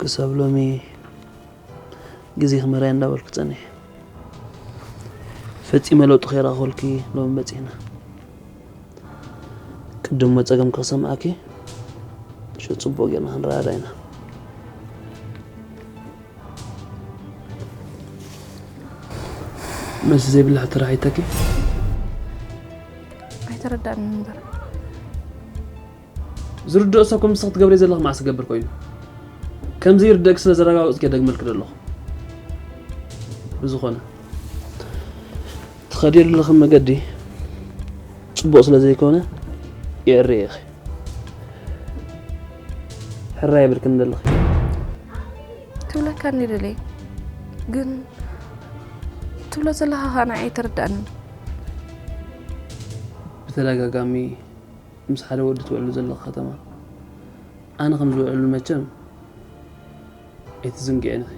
ክሳብ ሎሚ ግዜ ክመርያ እንዳበልኩ ጸኒሐ። ፈጺመ ለውጢ ከይረኣኹልኪ ሎሚ በጺሕና። ቅድም ጸገም ክሰምዓኪ፣ ሽዑ ጽቡቕ ጌርና ክንረዳዳ ኢና። መልሲ ዘይብላ ሕቶ ራሒተኪ? ኣይተረዳእንን እምበር። ዝርድኦ ሰብ ከም ንስኺ ትገብሪ ዘለኺ መዓስ ክገብር ኮይኑ? ከም ዘይርደእኪ ስለ ዘረጋገጽኩ እየ ደግመልኪ ዘለኹ። ብዝኾነ፣ ትኸድዮ ዘለኺ መገዲ ጽቡቕ ስለ ዘይኮነ የዕርየ ኢኺ። ሕራይ የብልክን ዘለኺ። ክብለካ እንዲ ደልየ፣ ግን ትብሎ ዘለኻ ኸኣ ንዓይ ኣይተረዳእንን። ብተደጋጋሚ ምስ ሓደ ወዲ ትውዕሉ ዘለኺ ከተማ፣ ኣነ ከም ዝውዕሉ መቸም ኣይትዝንግዕን ኢኺ።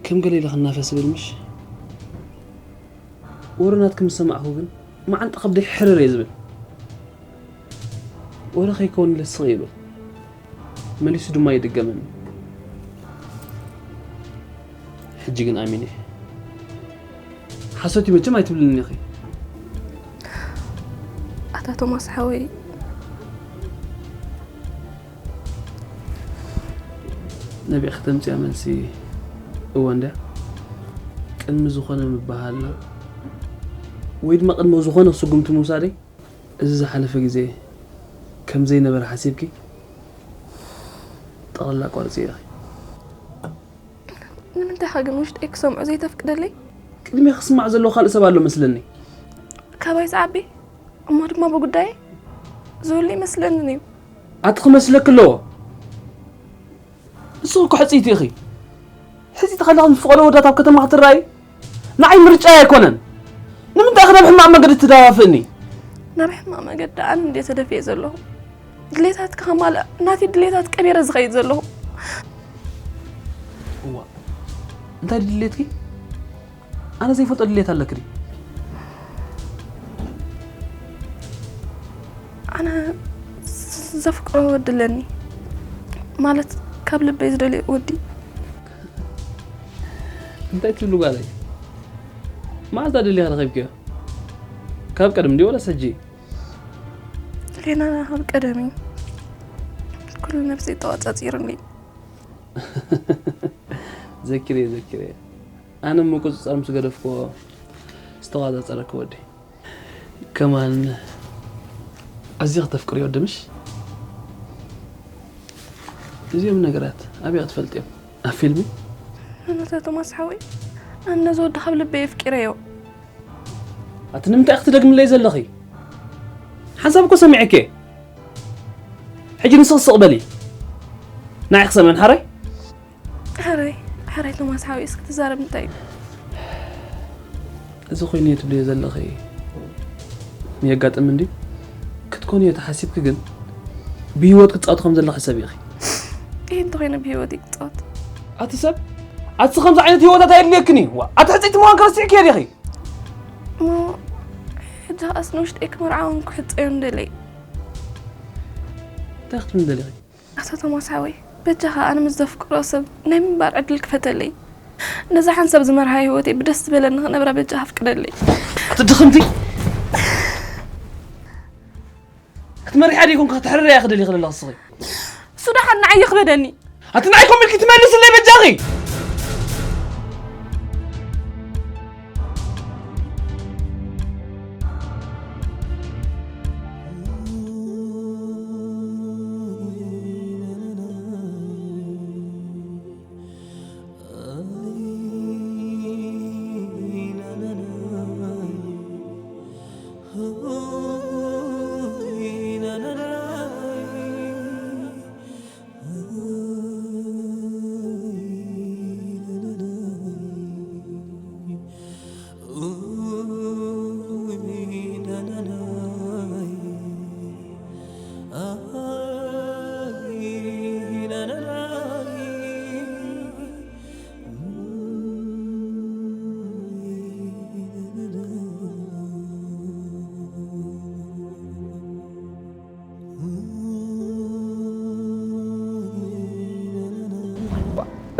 ከም ገለ ኢለ ክናፈስ ይብል ምሽ? ወረ ናትኪ ምስ ሰማዕኩ ግን መዓንጣ ከብደይ ሕርር እየ ዝብል። ወረ ከይከውን ኢለ ስቕ ይብል። መሊሱ ድማ ይድገመኒ። ሕጂ ግን ኣሚነ። ሓሶት እዩ መቸም ኣይትብልኒ ኢኺ። ኣታ ቶማስ ሓወይ። ነቢዕ ከተምጽያ መልሲ እወ እንድያ። ቅድሚ ዝኾነ ምበሃልና ወይ ድማ ቅድሚ ዝኾነ ስጉምቲ ምውሳደይ፣ እዚ ዝሓለፈ ግዜ ከም ዘይነበረ ሓሲብኪ ጠቕላላ ኣቋርጽዮ ኢኺ። ንምንታይ ኢኻ ግን ውሽጠይ ክሰምዖ ዘይተፍቅደለይ? ቅድሚ ክስማዕ ዘለዎ ካልእ ሰብ ኣሎ መስለኒ። ካባይ ዝዓቢ እሞ ድማ ብጉዳይ ዝህሉ ይመስለኒ እዩ። ኣቲ ክመስለኪ ኣለዎ። ንስኺ እኮ ሕጽይቲ ኢኺ። ሕጽይቲ ከለኺ ምስ ፈቐዶ ወዳት ኣብ ከተማ ክትረኣዪ ንዓይ ምርጫይ ኣይኮነን። ንምንታይ ኢኺ ናብ ሕማቕ መገዲ ትደፋፍእኒ? ናብ ሕማቕ መገዲ ኣነ እንድየ ተደፊኤ ዘለኹ። ድሌታትካ ከማልእ ናተይ ድሌታት ቀቢረ ዝኸይድ ዘለኹ። እዋ፣ እንታይ ድሌትኪ? ኣነ ዘይፈልጦ ድሌት ኣለኪ ድዩ? ኣነ ዘፍቅሮ ወዲ ኣለኒ። ማለት ካብ ልበይ ዝደልዮ ወዲ። እንታይ ትብሉ ጓለይ? መዓዝ ደሊኻ ረኺብክዮ? ካብ ቀደም ድዩ ወላስ ሕጂ? ሌና ካብ ቀደም እዩ። ኩሉ ነብሰይ ተዋጻጺሩኒ። ዘኪረ፣ ዘኪረ። ኣነ ምቁጽጻር ምስ ገደፍክዎ ዝተዋጻጸረኪ ወዲ። ከማን ኣዝየ ክተፍቅርዮ ወዲ ምሽ? እዚኦም ነገራት ኣበይ ክትፈልጥዮም? ኣብ ፊልሚ? ኣነተ ቶማስ ሓወይ፣ ኣነ ነዚ ወዲ ካብ ልበይ ኣፍቂረዮ። ኣቲ ንምንታይ ክትደግምለይ ዘለኺ? ሓንሳብ እኮ ሰሚዐኪ። ሕጂ ንስኺ ስቕ በሊ። ንዓይ ክሰምዕን ሓራይ? ሓራይ፣ ሓራይ ቶማስ ሓወይ፣ እስኪ ትዛረብ እንታይ እዩ? እዚ ኮይኑ እየ ትብልዮ ዘለኺ የጋጥም እንዲ ክትኮንዮ ተሓሲብኪ ግን ብህይወት ክትፃወቲ ከም ዘለኺ ሰብ ኢኺ። ይህ እንተኾይነ ብህይወት ይቅፃወት። ኣቲ ሰብ ኣቲ ከምዚ ዓይነት ህይወታት ኣየድልየክን እዩ። ዋ፣ ኣቲ ሕፅይቲ ምዃን ከረስዕኪ እየ ዲኺ? እሞ ሕጂ ከኣስ ንውሽጠይ ክመርዓውን ክሕፀዮን ደለይ። እንታይ ክትብልኒ ደሊኺ? ኣቶ ቶማስ ሓወይ፣ በጃኻ ኣነ ምስ ዘፍቅሮ ሰብ ናይ ምንባር ዕድል ክፈተለይ። ነዛ ሓንሳብ ዝመርሃ ህይወተይ ብደስ ዝበለኒ ክነብራ በጃኻ ፍቅደለይ። ኣቲ ድኽምቲ! ክትመሪሓ ደይኮንካ ከተሕርርያ ኢኺ ደሊኺ ዘለኺ ንስኺ። እሱ ደሓን ንዓይ ይኽበደኒ። ኣቲ ንዓይ ኮም ኢልኪ ትመልስለይ በጃኺ።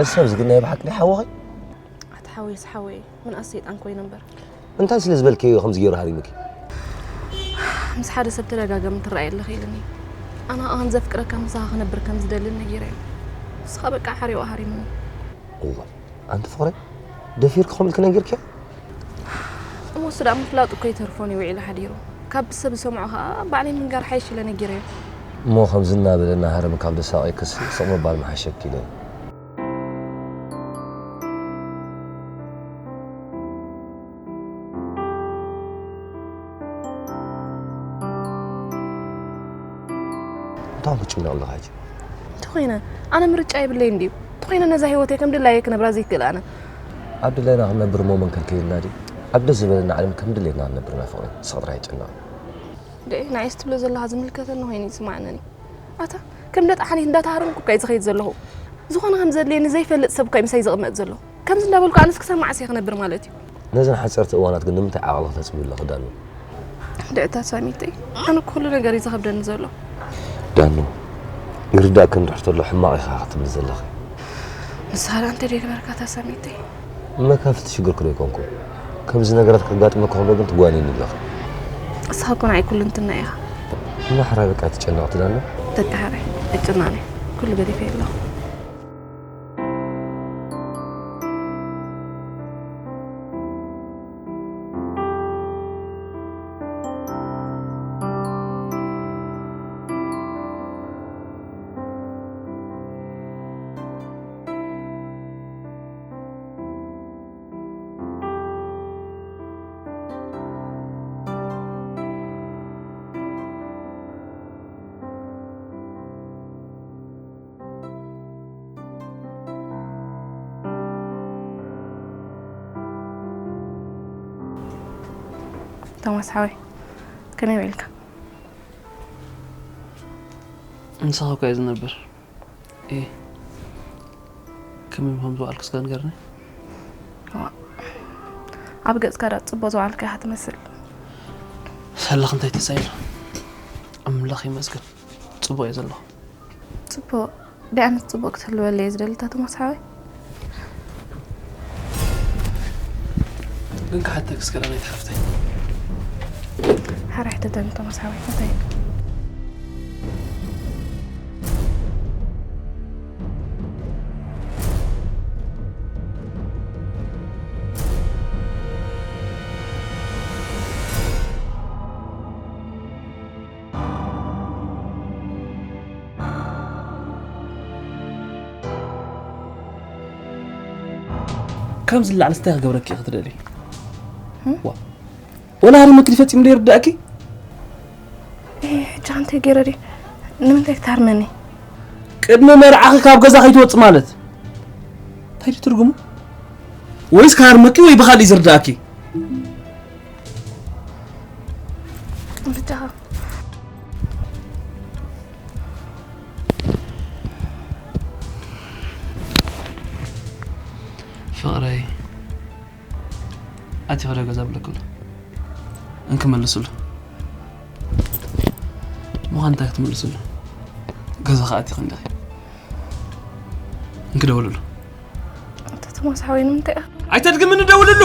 እሰብ ዝግናይ ብሓቂ ሓወኸይ ኣቲ ሓወይስ ሓወይ ምንኣስ ሰይጣን ኮይነ እምበር እንታይ ስለ ዝበልከዮ ከምዚ ገይሩ ሃሪሙኪ ምስ ሓደ ሰብ ተደጋጋሚ ትረኣየ ኣለኺ ኢሉኒ ኣነ ከኣ ከም ዘፍቅረካ ምሳኻ ክነብር ከም ዝደልን ነጊረዮ ንስኻ በቃ ሓሪቑ ሃሪሙኒ እዋ ኣንቲ ፍቕረይ ደፊርኪ ከምኡ ኢልኪ ነጊርክዮ እሞ እሱ ደኣ ምፍላጡ እኮ ይተርፎን እዩ ውዒሉ ሓዲሩ ካብ ሰብ ዝሰምዖ ከኣ ባዕለይ ምንጋር ሓይሽ ኢለ ነጊረዮ እሞ ከምዚ እናበለ እናሃረመ ካብ ደሳቐየክስ ስቕ ምባል ምሓሸኪ ኢለ እንታይ ትጭነቕ ኣለኻ ሕጂ እንተኾይነ ኣነ ምርጫ የብለይን ድዩ እንተኾይነ ነዛ ህይወተይ ከም ድላየ ክነብራ ዘይክእል ኣነ ኣብ ድላይና ክንነብር እሞ መን ከልክለና ድዩ ኣብ ደስ ዝበለና ዓለም ከም ድሌትና ክንነብር ኢና ፍቕረይ ንስኺ ጥራይ ኣይጨነቕን ደኤ ንዓይስ ትብሎ ዘለኻ ዝምልከተኒ ኮይኑ ይስማዓነኒ ኣታ ከም ደጣ ሓኒት እንዳተሃረምኩ እኳ እዩ ዝኸይድ ዘለኹ ዝኾነ ከም ዘድልየኒ ዘይፈልጥ ሰብ እኳ እዩ ምሳይ ዝቕመጥ ዘሎ ከምዚ እንዳበልኩ ኣነስ ክሳብ መዓስ እየ ክነብር ማለት እዩ ነዘን ሓፀርቲ እዋናት ግን ንምንታይ ዓቕሊ ክተፅብዩ ኣለኺ ዳኑ? ድዕታ ሳሚተይ ኣነ ኩሉ ነገር እዩ ዝኸብደኒ ዘሎ። ዳኑ ይርዳእኪ እንድሕር ተሎ ሕማቕ ኢኻ ክትብሊ ዘለኺ። ንስኻ ደኣ እንታይ ደይገበርካ እታ ሳሚተይ? መካፍልቲ ሽግርኪ ዶ ኣይኮንኩን? ከምዚ ነገራት ከጋጥመኪ ከሎ ግን ትጓንይኒ ኣለኺ። ንስኻ እኮ ንዓይ ኩልንትናይ ኢኻ። እሞ ሕራይ በቃ ኣይትጨነቒ ዳኑ። በቃ ሕራይ ኣይትጨነቕን እየ ኩሉ ገዲፈዮ ኣለኹ። ቶማስ ሓወይ ከመይ ውዒልካ? ምሳኻ እኮ እየ ዝነብር። እየ ከመይ ከም ዝውዓልኩ እስከ ንገርኒ። ኣብ ገጽካ ዳ ጽቡቕ ዝውዓልካ ኢኻ ትመስል። ሰላኽ እንታይ ተሳኢሉ? ኣምላኽ ይመስገን ጽቡቕ እየ ዘለኹ። ጽቡቕ ዲኣነት ጽቡቕ ክትህልወለይ እየ ዝደሊ እታ ቶማስ ሓወይ። ግን ክሓተክ እስከ ዳናይት ሓፍተይ። ሓራ ሕተተኒ ቶማስ ሓወይ እንታይ? ከምዚ ላዕሊ ስታይ ክገብረኪ ክትደሊ ወላ ሃሪ መክሊ ፈጺሙ ዘይርዳእኪ ሕጂ ኣንተ ገረዲ ንምንታይ ክትሃርመኒ ቅድሚ መርዓኺ ካብ ገዛ ከይትወጽ ማለት እንታይ ትርጉሙ ወይስ ክሃርመኪ ወይ ብኻልእ ዝርዳእኪ ብጃኻ። ፍቕረይ፣ ኣቲ ወደ ገዛ ብለክሎ። እንክ መልሱሉ። ምዃን እንታይ ክትመልሱሉ? ገዛ ከኣቲ ክንደኺ? እንክ ደውሉሉ። ኣቶ ቶማስ ሓወይ ንምንታይ ኢኻ? ኣይተድግምን፣ ደውልሉ።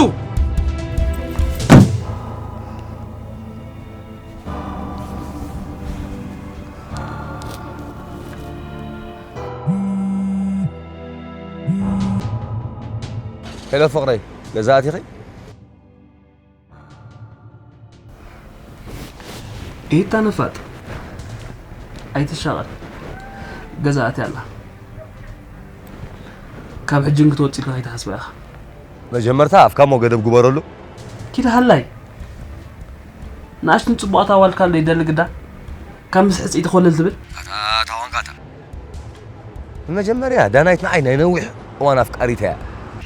ሄሎ ፍቕረይ፣ ገዛ ኣቲኺ? ኢታ ነፋጥ፣ ኣይትሻቐል። ገዛ ኣትያ ኣላ። ካብ ሕጂ እንክትወጽእ ኢልካ ከይትሓስባ ኢኻ። መጀመርታ ኣፍካ እሞ ገደብ ግበረሉ። ኪድ ሃላይ፣ ንኣሽቱን ጽቡቓት ኣዋልካ ዘይደሊ ግዳ ካብ ምስ ሕጽይቲ ኮለል ትብል። ኣታ ታዋንካታ። ብመጀመርያ ዳናይት ንዓይ ናይ ነዊሕ እዋን ኣፍቃሪታ እያ።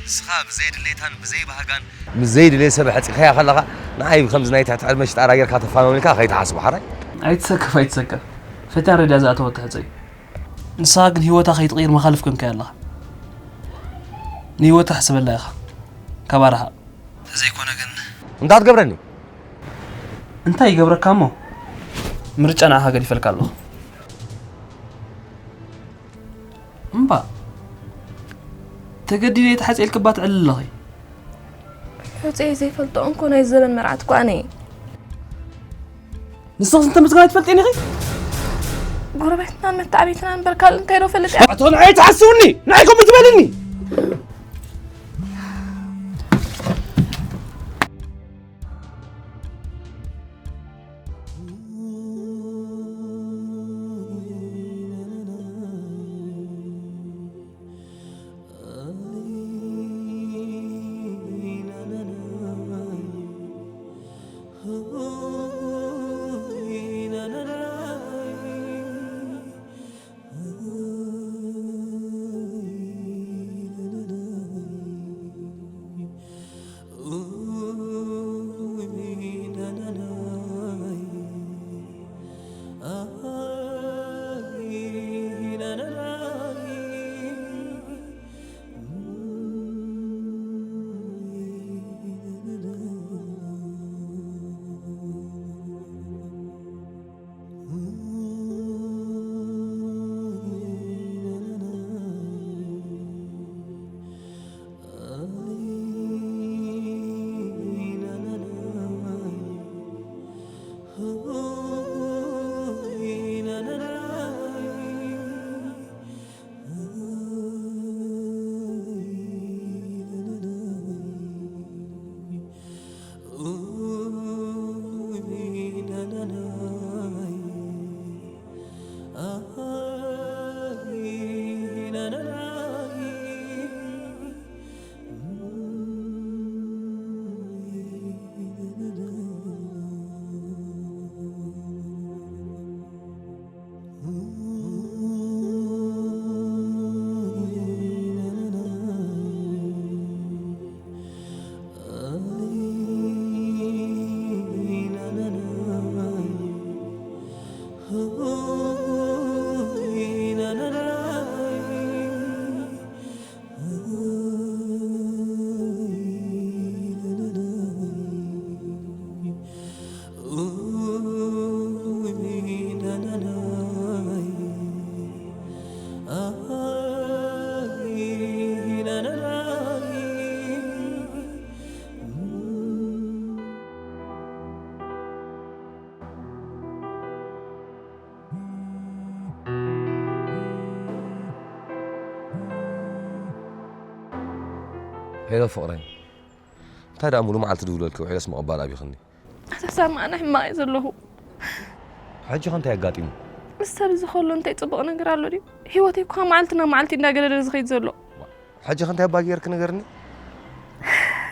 ንስኻ ብዘይ ድሌታን ብዘይ ባህጋን ምስ ዘይድልየ ሰብ ሕጺኻያ ከለኻ ንዓይ ከምዚ ናይ ትሕቲ ዕድመ ሽጣራ ጌርካ ተፋነውኒካ ከይትሓስቡ ሓራይ። ኣይትሰከፍ ኣይትሰከፍ። ፈትያ ረድያ ዝኣተወ ትሕጸ እዩ። ንስኻ ግን ህይወታ ከይትቕይር መኻልፍ ኮንካያ ኣለኻ። ንህይወታ ሕሰበላ ኢኻ። ካብ ኣርሓ። ተዘይኮነ ግን እንዳትገብረኒ። እንታይ ይገብረካ እሞ ምርጫ ንዓኻ ገዲፈልካ ኣለኹ። እምባ ተገዲደ እየ ተሓፂልክባ ትዕልል ኣለኺ። ሕፀይ ዘይፈልጦ እንኮ ናይ ዘበን መርዓት እኳ ኣነ እየ። ንስኽስ እንተ ምዝጋና ትፈልጥኒ ኢኺ። ጎረቤትናን መተዓቢትናን እምበር ካልእ እንታይ ዶ ፈልጥ እያ? ኣቶ ንዓይ ትሓስውኒ፣ ንዓይ ከምኡ ትበልኒ። ሄሎ ፍቕረይ፣ እንታይ ደኣ ሙሉ መዓልቲ ድውለልኪ ውዒለስ ምቕባል ኣቢኽኒ። ኣታ ሳሚ ኣነ ሕማቕ እየ ዘለኹ። ሕጂ ኸ እንታይ ኣጋጢሙ? ምስ ሰብ እዚ ከሎ እንታይ ጽቡቕ ነገር ኣሎ ድዩ? ህይወተይ እኳ መዓልቲ ናብ መዓልቲ እንዳገደደ ዝኸይድ ዘሎ። ሕጂ ኸ እንታይ እባ ጌርኪ ንገርኒ?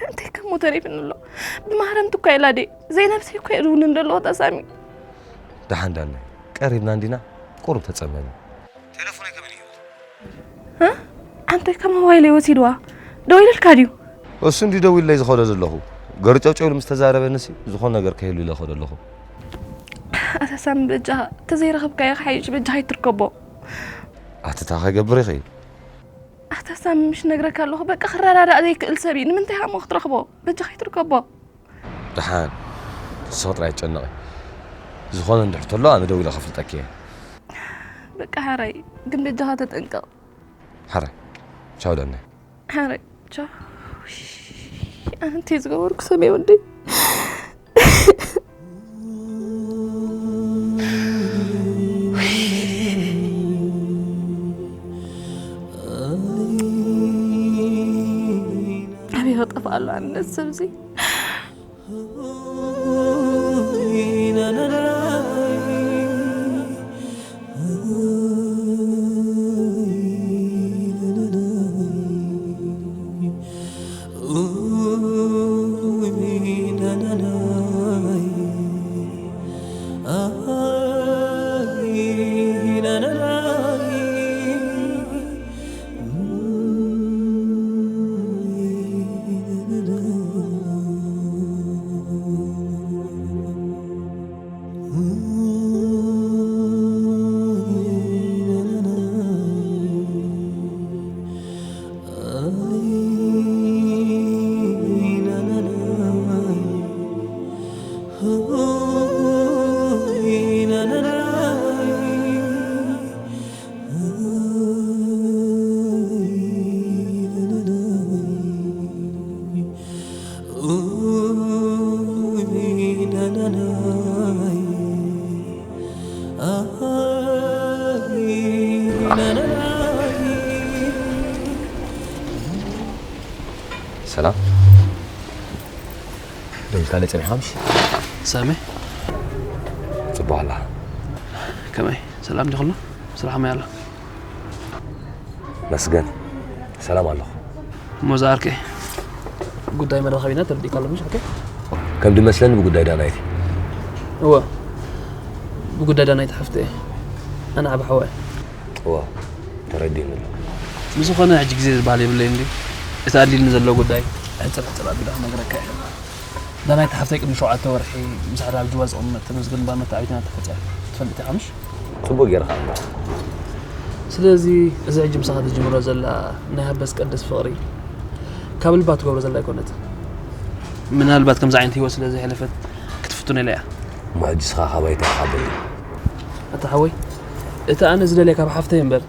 እንታይ ከሞ ተሪፍኒ ኣሎ? ብማህረምቲ እኳ ኢላ ደይ ዘይነብሰይ እኳ እየ ዝውንን ዘለኹ ኣታ ሳሚ። ደሓን ዳነ፣ ቀሪብና እንዲና፣ ቁሩብ ተጸመኒ። ቴሌፎነይ ከመይ እዩ? እ? ኣንተ ካብ ሞባይለይ ወሲድዋ። ደው ኢልልካ ድዩ? እሱ እንዲ ደው ኢለይ ዝኸዶ ዘለኹ። ገርጨውጨው ኢሉ ምስ ተዛረበንሲ ዝኾነ ነገር ከይህሉ ኢለ ኸዶ ኣለኹ። ኣታ ሳሚ በጃኻ፣ ተዘይረኸብካዮ ክሓይሽ በጃኻ ኣይትርከቦ። ኣቲ እንታይ ከገብር ይኽእል? ኣታ ሳሚ ምሽ ነግረካ ኣለኹ፣ በቃ ክረዳዳእ ዘይክእል ሰብ እዩ። ንምንታይ ሃሞ ክትረኽቦ? በጃኻ ኣይትርከቦ። ደሓን፣ ንስኺ ጥራይ ኣይትጨነቒ። ዝኾነ እንድሕር ተሎ ኣነ ደዊለ ከፍልጠኪ እየ። በቃ ሓራይ፣ ግን በጃኻ ተጠንቀቕ። ሓራይ፣ ቻው ደነ። ሓራይ፣ ቻው። ኣነ እንታይ ዝገበርኩ ሰብ እየ ወደይ? ኣበይ ክጠፍእ ኣሎ ኣነት ሰብዚ? ሰላም። ደውልካለይ ጸኒሓ ምሽ? ሳሚ። ጽቡቕ ኣላ። ከመይ? ሰላም ዲኹሎ? ስራሕ ከመይ ኣሎ? መስገን። ሰላም ኣለኹ። እሞ ዝኣርከ ጉዳይ መራኸቢና ተረዲእካ ኣሎ ምሽ? ኦኬ። ከም ድመስለኒ ብጉዳይ ዳናይት። እወ። ብጉዳይ ዳናይት ሓፍተ እየ። ኣነ ዓቢ ሓዋ እየ። እወ። ተረዲእኒ ኣሎ። ብዝኾነ ሕጂ ግዜ ዝበሃል የብለይ እንዲ። እቲ ኣድልይኒ ዘሎ ጉዳይ ሕጽር ሕጽር ኣቢለ ክነግረካ እየ። ዳናይት ሓፍተይ ቅድሚ ሸውዓተ ወርሒ ምሳሕዳ ኣብ ጅዋ ዝቕመጥ ተመስገን እምበር መተዓቢትና ተፈጽያ። ትፈልጥ ኢኻ ምሽ? ጽቡቕ ጌርካ እምበር። ስለዚ እዚ ሕጂ ምሳኻ ትጅምሮ ዘላ ናይ ሃበስ ቀደስ ፍቕሪ ካብ ልባ ትገብሮ ዘላ ኣይኮነት። ምናልባት ከምዚ ዓይነት ህይወት ስለ ዘይሕለፈት ክትፍትኖ ኢላ እያ። እሞ ሕጂ ንስኻ ካባይ እንታይ ኢኻ ደሊ? ኣታ ሓወይ፣ እቲ ኣነ ዝደልየ ካብ ሓፍተይ እምበር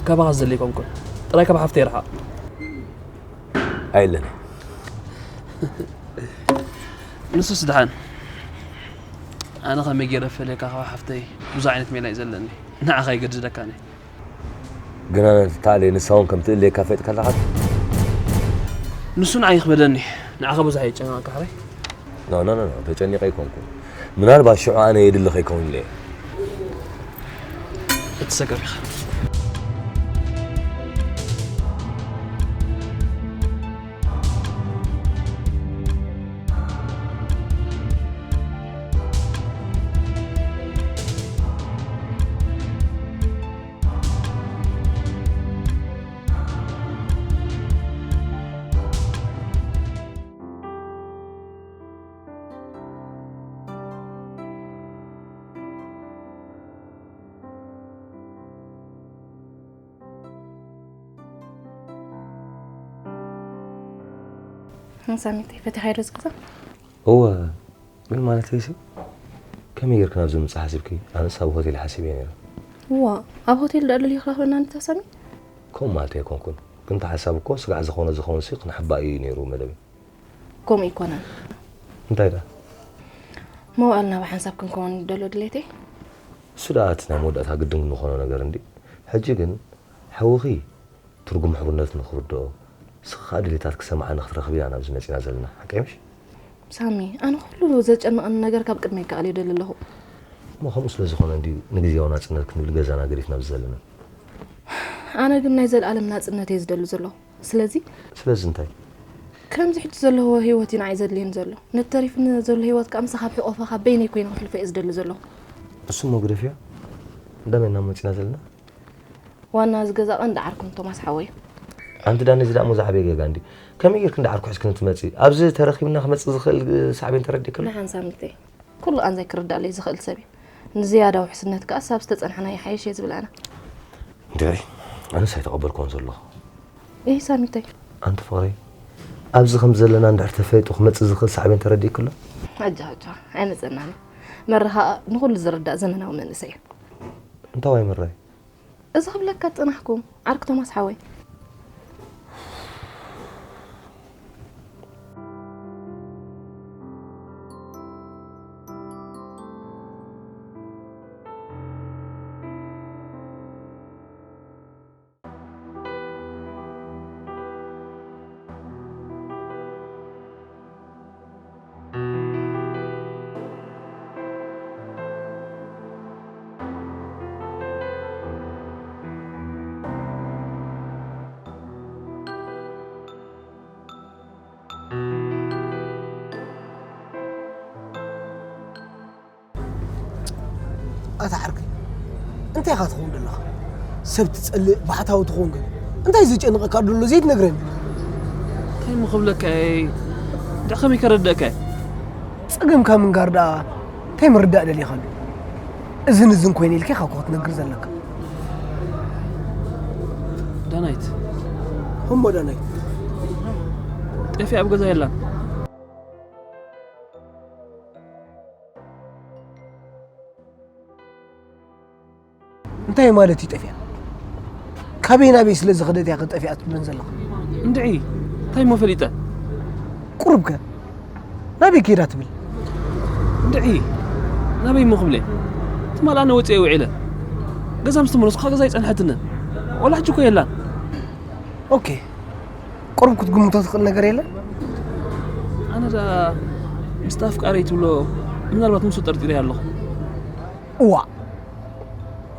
ካባኻ ዝደሊ ኣይኮንኩን። ጥራይ ካብ ሓፍተይ ርሓቕ። ኣይለነ። ንሱስ ደሓን። ኣነ ከመይ ገይረ ክፈልየካ ካብ ሓፍተይ ብዙሕ ዓይነት ሜላ እዩ ዘለኒ። ንዓኻ ይገድደካኒ። ግና ነቲ ታሌ ንሳ እውን ከም ትእልየካ ፈሊጥካ ኣለኻ? ንሱ ንዓይ ይኽበደኒ። ንዓኻ ብዙሕ የጨንቐካ ሕራይ? ኖ፣ ኖ፣ ኖ፣ ኖ፣ ተጨኒቐ ኣይኮንኩን። ምናልባት ሽዑ ኣነ የድሊ ከይከውን ኢለ እየ። እትሰከፍ ኢኻ። ሳሚተይ፣ ፈቲኻዮ ዶ እዚ ገዛ? እወ፣ ግን ማለተይሲ፣ ከመይ ጌርኪ ናብዚ ምምጻእ ሓሲብኪ? ኣነስ ኣብ ሆቴል ሓሲበዮ ነይረ። እዋ፣ ኣብ ሆቴል ደኣ ደልዩ ክረኽበና ነታ ሳሚ? ከምኡ ማለተይ ኣይኮንኩን። ግን እቲ ሓሳብ እኮ ስጋዕ ዝኾነ ዝኾንሲ ክንሕባእ እዩ ነይሩ መደበይ። ከምኡ ኣይኮነን። እንታይ ደኣ? መዋእልና ብሓንሳብ ክንከውን እዩ ደሎ ድሌተይ። እሱ ደኣ እቲ ናይ መወዳእታ ግድን ዝኾነ ነገር እንዲ። ሕጂ ግን ሓውኺ ትርጉም ሕውነት ንኽርድኦ፣ ንስኺ ኸኣ ድሌታት ክሰምዓ ንኽትረኽቢ ኢና ናብዚ መጺና ዘለና። ሓቀይ ምሽ? ሳሚ፣ ኣነ ኩሉ ዘጨንቐኒ ነገር ካብ ቅድመይ ክኣል እየ ደሊ ኣለኹ። እሞ ከምኡ ስለ ዝኾነ እንድዩ ንግዝያዊ ናጽነት ክንብል ገዛና ገዲፍና ኣብዚ ዘለና። ኣነ ግን ናይ ዘለኣለም ናጽነት እየ ዝደሊ ዘለኹ። ስለዚ ስለዚ እንታይ? ከምዚ ሕጂ ዘለዎ ህይወት እዩ ንዓይ ዘድልየኒ ዘሎ። ነቲ ተሪፉኒ ዘሎ ህይወት ከኣ ምሳኻ ኣብ ሕቖፈኻ በይነይ ኮይነ ክሕልፎ እየ ዝደሊ ዘለኹ። እሱ እሞ ግደፍዮ። እንዳመን ኢና መጺና ዘለና? ዋና እዚ ገዛ ቀንዲ ዓርኩም ቶማስ ሓወይ። ኣንቲ ዳኒ፣ እዚ ደኣ እሞ ዝዓበየ ጌጋ እንዲ። ከመይ ጌርኪ እንዳ ዓርኩ ሒዝክኒ ትመጺ? ኣብዚ ተረኺብና ክመጽእ ዝኽእል ሳዕቤን ተረዲእክኒ? ንሓን ሳሚተይ፣ ኩሉ ቃንዛይ ክርዳእለይ ዝኽእል ሰብ እዩ። ንዝያዳ ውሕስነት ከኣ ሳብ ዝተጸናሕና ይሓይሽ እየ ዝብል ኣነ። ድዒ ኣነስ ኣይተቐበልኩዎን ዘለኹ። ይህ ሳሚተይ ኣንቲ ፍቕረይ፣ ኣብዚ ከም ዘለና እንድሕር ተፈሊጡ ክመጽእ ዝኽእል ሳዕቤን ተረዲእክሎ? ኣጃ ኣጃ ኣይመጸናን። መረኻ ንኹሉ ዝርዳእ ዘመናዊ መንእሰይ እዩ። እንታይ ዋይ ምራይ? እዚ ክብለካ ዝጸናሕኩ ዓርክ ቶማስ ሓወይ። ኣታ ዓርከይ እንታይ ኢኻ ትኸውን ዘለኻ? ሰብ ትጸልእ ባሕታዊ ትኸውን ገለ እንታይ ዘጨንቐካ ደሎ ዘይትነግረኒ? እንታይ እሞ ክብለካ እየ? ድኣ ከመይ ከረድአካ እየ? ጸገምካ ምንጋር ደኣ እንታይ ምርዳእ ደሊኻ ኣሎ? እዝን እዝን ኮይነ ኢልካ ኢኻ እኮ ክትነግር ዘለካ። ዳናይት እሞ ዳናይት ጤፊ ኣብ ገዛ የላን። እንታይ ማለት እዩ ጠፊኣ? ካበይ ናበይ ስለ ዝኸደት እያ ጠፊኣ ትብለን ዘለኻ? እንድዒ እንታይ እሞ ፈሊጠ? ቁሩብከ ናበይ ከይዳ ትብል? እንድዒ ናበይ እሞ ክብለ? ትማል ኣነ ወፂኤ ውዒለ ገዛ ምስ ተመለስኩ ገዛ ኣይፀንሐትንን። ወላ ሕጂ እኮ የላን። ኦኬ፣ ቁሩብ ክትግምቶ ትኽእል ነገር የለን? ኣነ ደኣ ምስቲ ኣፍቃረይ ትብሎ ምናልባት ንሱ ጠርጢረ ኣለኹ። እዋ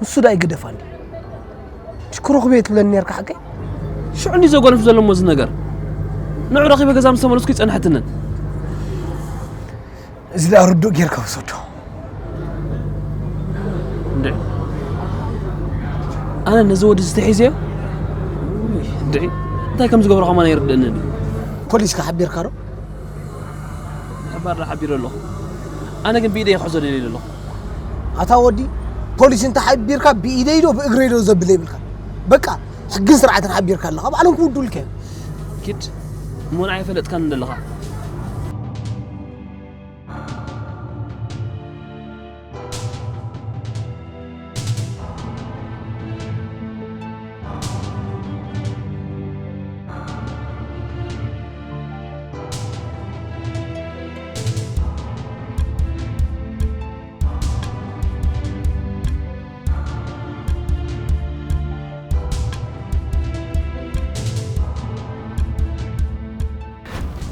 ንሱ ደኣ ይግደፋኒ። ሽክሮ ክበየ ትብለኒ ነርካ ሓቀይ? ሽዑ እንዲ ዘጓነፍ ዘሎ እሞ እዚ ነገር ንዑ ረኺበ ገዛ ምስ ተመለስኩ ይጸንሐትንን። እዚ ደኣ ርዱእ ጌርካ ውሰዶ። እንዴ ኣነ ነዚ ወዲ ዝተሒዘዮ እንዴ እንታይ ከም ዝገብሮ ከማን ኣይርደእንን። ፖሊስ ከሓቢርካ ዶ? ሓባር ሓቢረ ኣለኹ። ኣነ ግን ብኢደይ ክሕዞ ደልየ ኣለኹ። ኣታ ወዲ ፖሊስ እንተ ሓቢርካ ብኢደይ ዶ ብእግረይ ዶ ዘብል የብልካ። በቃ ሕግን ስርዓትን ሓቢርካ ኣለኻ ባዕሎም ክውዱልካ እዮም። ኪድ እሞ ንዓይ ፈለጥካኒ ዘለኻ።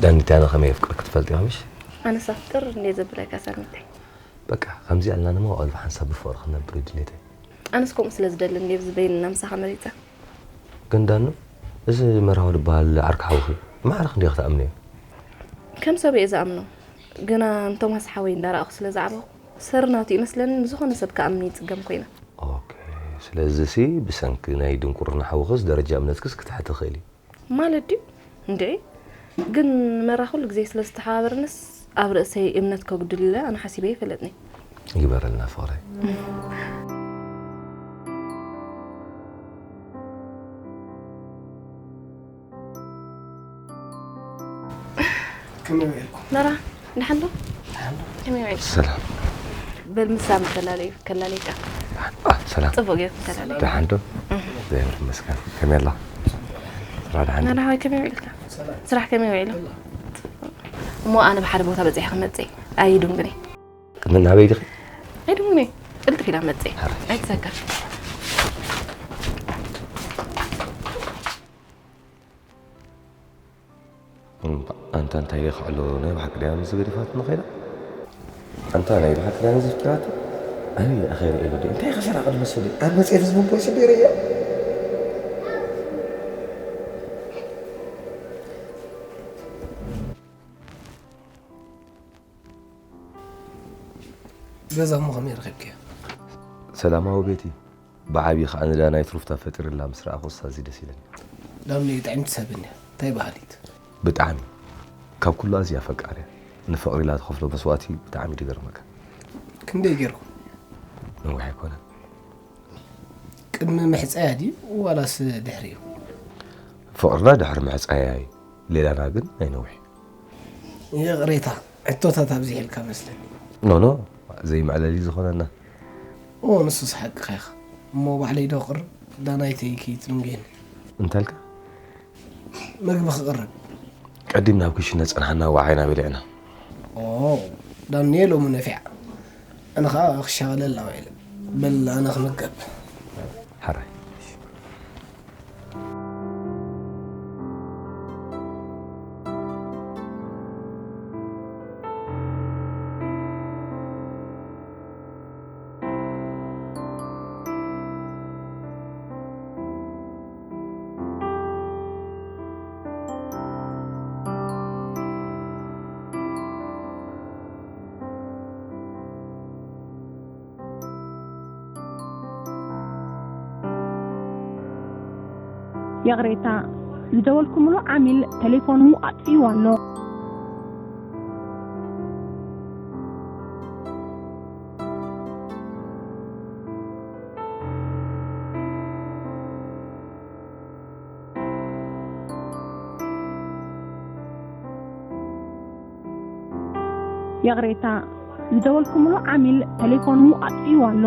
ዳኒት ኣነ ከመይ የፍቅር ክትፈልጥ ኢኻ ምሽ? ኣነስ ኣፍቅር እንድየ ዘብለካ ሳሚተይ። በቃ ከምዚኣ ኢልና ንመዋእሉ ብሓንሳብ ብፍቕሪ ክንነብር እዩ ድሌተይ። ኣነስ ከምኡ ስለ ዝደሊ እንድየ ብዝበይንና ምሳኻ መሪጸ። ግን ዳኑ፣ እዚ መርሃዊ ዝበሃል ዓርኪ ሓውኺ ማዕረ ክንደይ ክትኣምንዮ? ከም ሰብ እየ ዝኣምኖ። ግና ንቶማስ ሓወይ እንዳረኣኹ ስለ ዝዓበኹ፣ ሰሪ ናቱ ይመስለኒ ንዝኾነ ሰብ ክኣምን ይጽገም ኮይነ። ኦኬ፣ ስለዚሲ ብሰንኪ ናይ ድንቁርና ሓውኽስ ደረጃ እምነትክስ ክትሕት ይኽእል እዩ። ማለት ድዩ? እንድዒ ግን መራ ኩሉ ግዜ ስለ ዝተሓባበረንስ ኣብ ርእሰይ እምነት ከጉድል ኢለ ኣነ ሓሲበ ኣይፈለጥኒ። ይግበረልና ፍቕረይ። ከመይ ውዒልኩም? መራ ደሓን ዶ? ከመይ ውዒልኩም? ሰላም። በል ምሳ ምተላለዩ ከላለይካ። ሰላም። ጽቡቅ ጌርኩም ተላለዩ። ደሓን ዶ? እግዚኣብሔር ይመስገን። ከመይ ኣላ? ስራሕ ደሓን ዶ? ናና ሆይ ከመይ ውዒልካ? ስራሕ ከመይ ውዒሉ? እሞ ኣነ ብሓደ ቦታ በጺሐ ክመጽእ ኣይድንጉኒ። ቅድሚ ናበይ ዲኺ? ኣይድንጉኒ። ቅልጥፍ ኢላ መጽእ። ኣይትሰከፍ። ኣንታ እንታይ የኽዕሎ ናይ ብሓቂ ድያ ምዚ ገዲፋትኒ ኸይዳ? ኣንታ ናይ ብሓቂ ድያ ምዚ ፍቅራቱ? ኣበይ ኣኸይረ ኢሉ ድዩ? እንታይ ከሰራ ቅድሚ ስዲ? ኣብ መጽሔት ዝምቦ ይስደረ እያ። ገዛ እሞ ከመይ ረኺብክዮ? ሰላማዊ ቤቲ። ብዓብዪ ኸዓ ንዳናይት ሩፍታ ፈጢርላ ምስ ረኣኹስ ኣዝዩ ደስ ኢለኒ። ዳኒ ጥዕምቲ ሰብ እንድያ፣ እንታይ በሃሊት። ብጣዕሚ። ካብ ኩሉ ኣዝያ ፈቃር እያ። ንፍቕሪ ኢላ ትኸፍሎ መስዋእቲ ብጣዕሚ እዩ ድገርመካ። ክንደይ ጌርኩም? ነዊሕ ኣይኮነን። ቅድሚ ምሕፀያ ድዩ ዋላስ ድሕሪኡ? ፍቕርና ድሕሪ ምሕፀያ እዩ፣ ሌላና ግን ናይ ነዊሕ። ይቕሬታ፣ ሕቶታት ኣብዚሕልካ መስለኒ። ኖኖ፣ ዘይመዕለሊ ዝኾነና። ኦ፣ ንሱስ ሓቅኻ ኢኻ። እሞ ባዕለይ ዶ ክቕርብ? ዳናይተይ ከይትድንጉየኒ። እንታልካ? መግቢ ክቕርብ። ቀዲም ናብ ክሽነ ጸንሓና፣ ወዓይና በሊዕና። ኦ፣ ዳንኤል ሎሚ ነፊዓ። ኣነ ኸዓ ክሻቐለላ ውዒለ። በል ኣነ ክምገብ። ሓራይ። ይቕሬታ፣ ዝደወልኩምሉ ዓሚል ተሌፎኑ ኣጥፊእዎ ኣሎ። ይቕሬታ፣ ዝደወልኩምሉ ዓሚል ተሌፎኑ ኣጥፊእዎ ኣሎ።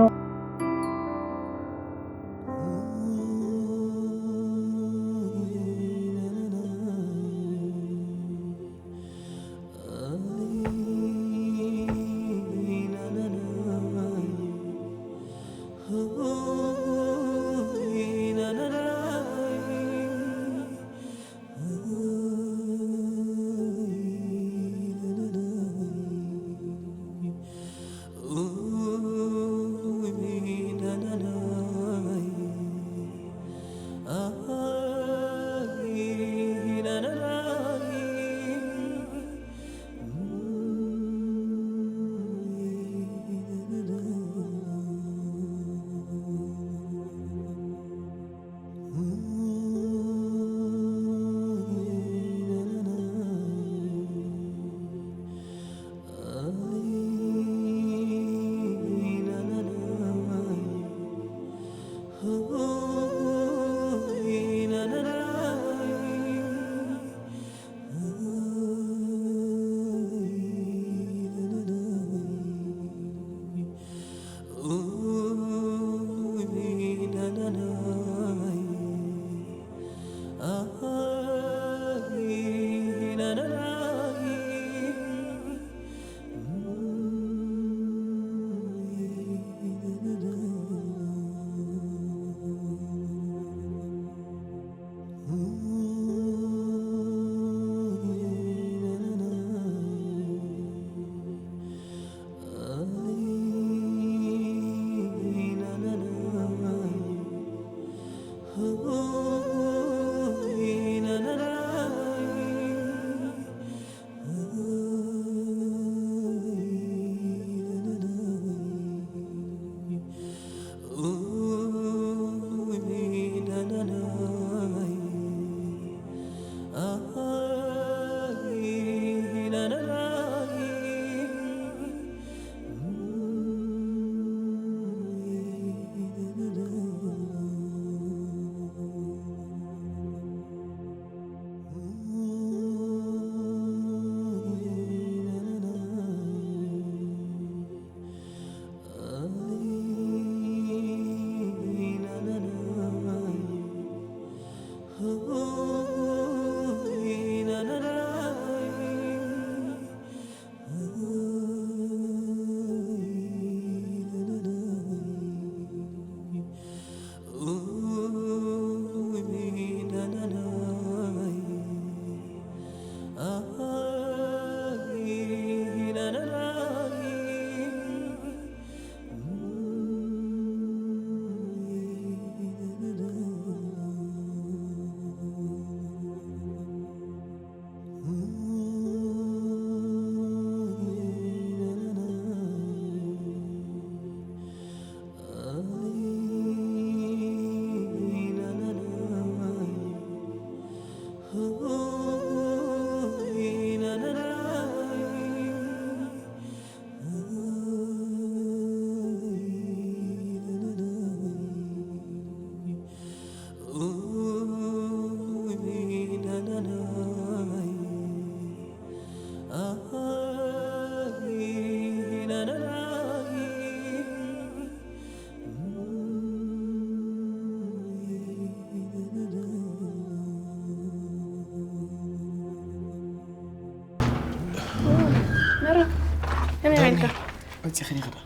መጺኺ ዲኺ ዶ?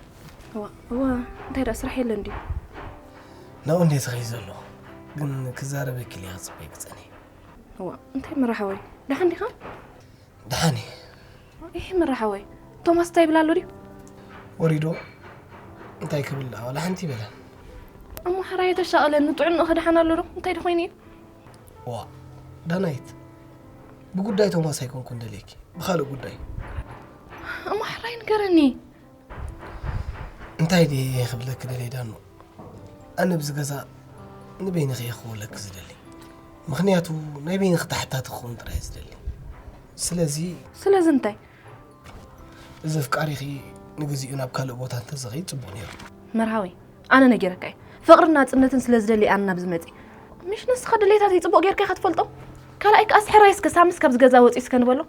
እዋ እዋ እንታይ ደኣ ስራሕ የለን ድዩ? ናብኡ እንዴ ትኸይ ዘሎ ግን ክዛረበኪ ኢለ ክጽበይ ክጸኒ። እዋ እንታይ መራሓወይ ደሓን ዲኻ? ደሓን እየ። ይሄ መራሓወይ ቶማስ እንታይ ይብል ኣሎ ድዩ? ወሪዶ እንታይ ክብል ደኣ ዋላ ሓንቲ ይበለን። እሞ ሓራየ ተሻቐለኒ ጥዕንኡ ከ ደሓን ኣሎ ዶ? እንታይ ዶ ኮይኑ እዩ? ዋ ዳናይት ብጉዳይ ቶማስ ኣይኮንኩን ደልየኪ ብኻልእ ጉዳይ። እሞ ሓራይ ንገረኒ። እንታይ ድየ ክብለኪ ደልየ ዳኑ፣ ኣነ ብዚ ገዛ ንበይንኺ እየ ክኸውለኪ ዝደሊ። ምኽንያቱ ናይ በይንኺ ተሓታቲ ክኸውን ጥራይ እየ ዝደሊ። ስለዚ ስለዚ እንታይ? እዚ ኣፍቃሪኺ ንግዚኡ ናብ ካልእ ቦታ እንተዘኸይድ ጽቡቕ ነይሩ። መርሃዊ ኣነ ነጊረካ እየ። ፍቕርን ናጽነትን ስለ ዝደሊ ኣነ ናብዚ መጺ። ምሽ ንስኻ ድሌታተይ ጽቡቕ ጌርካ ኢኻ ትፈልጦ። ካልኣይ ከኣ ስሕራይ እስከ ሳምስ ካብዚ ገዛ ወጺ እስከ ንበሎ።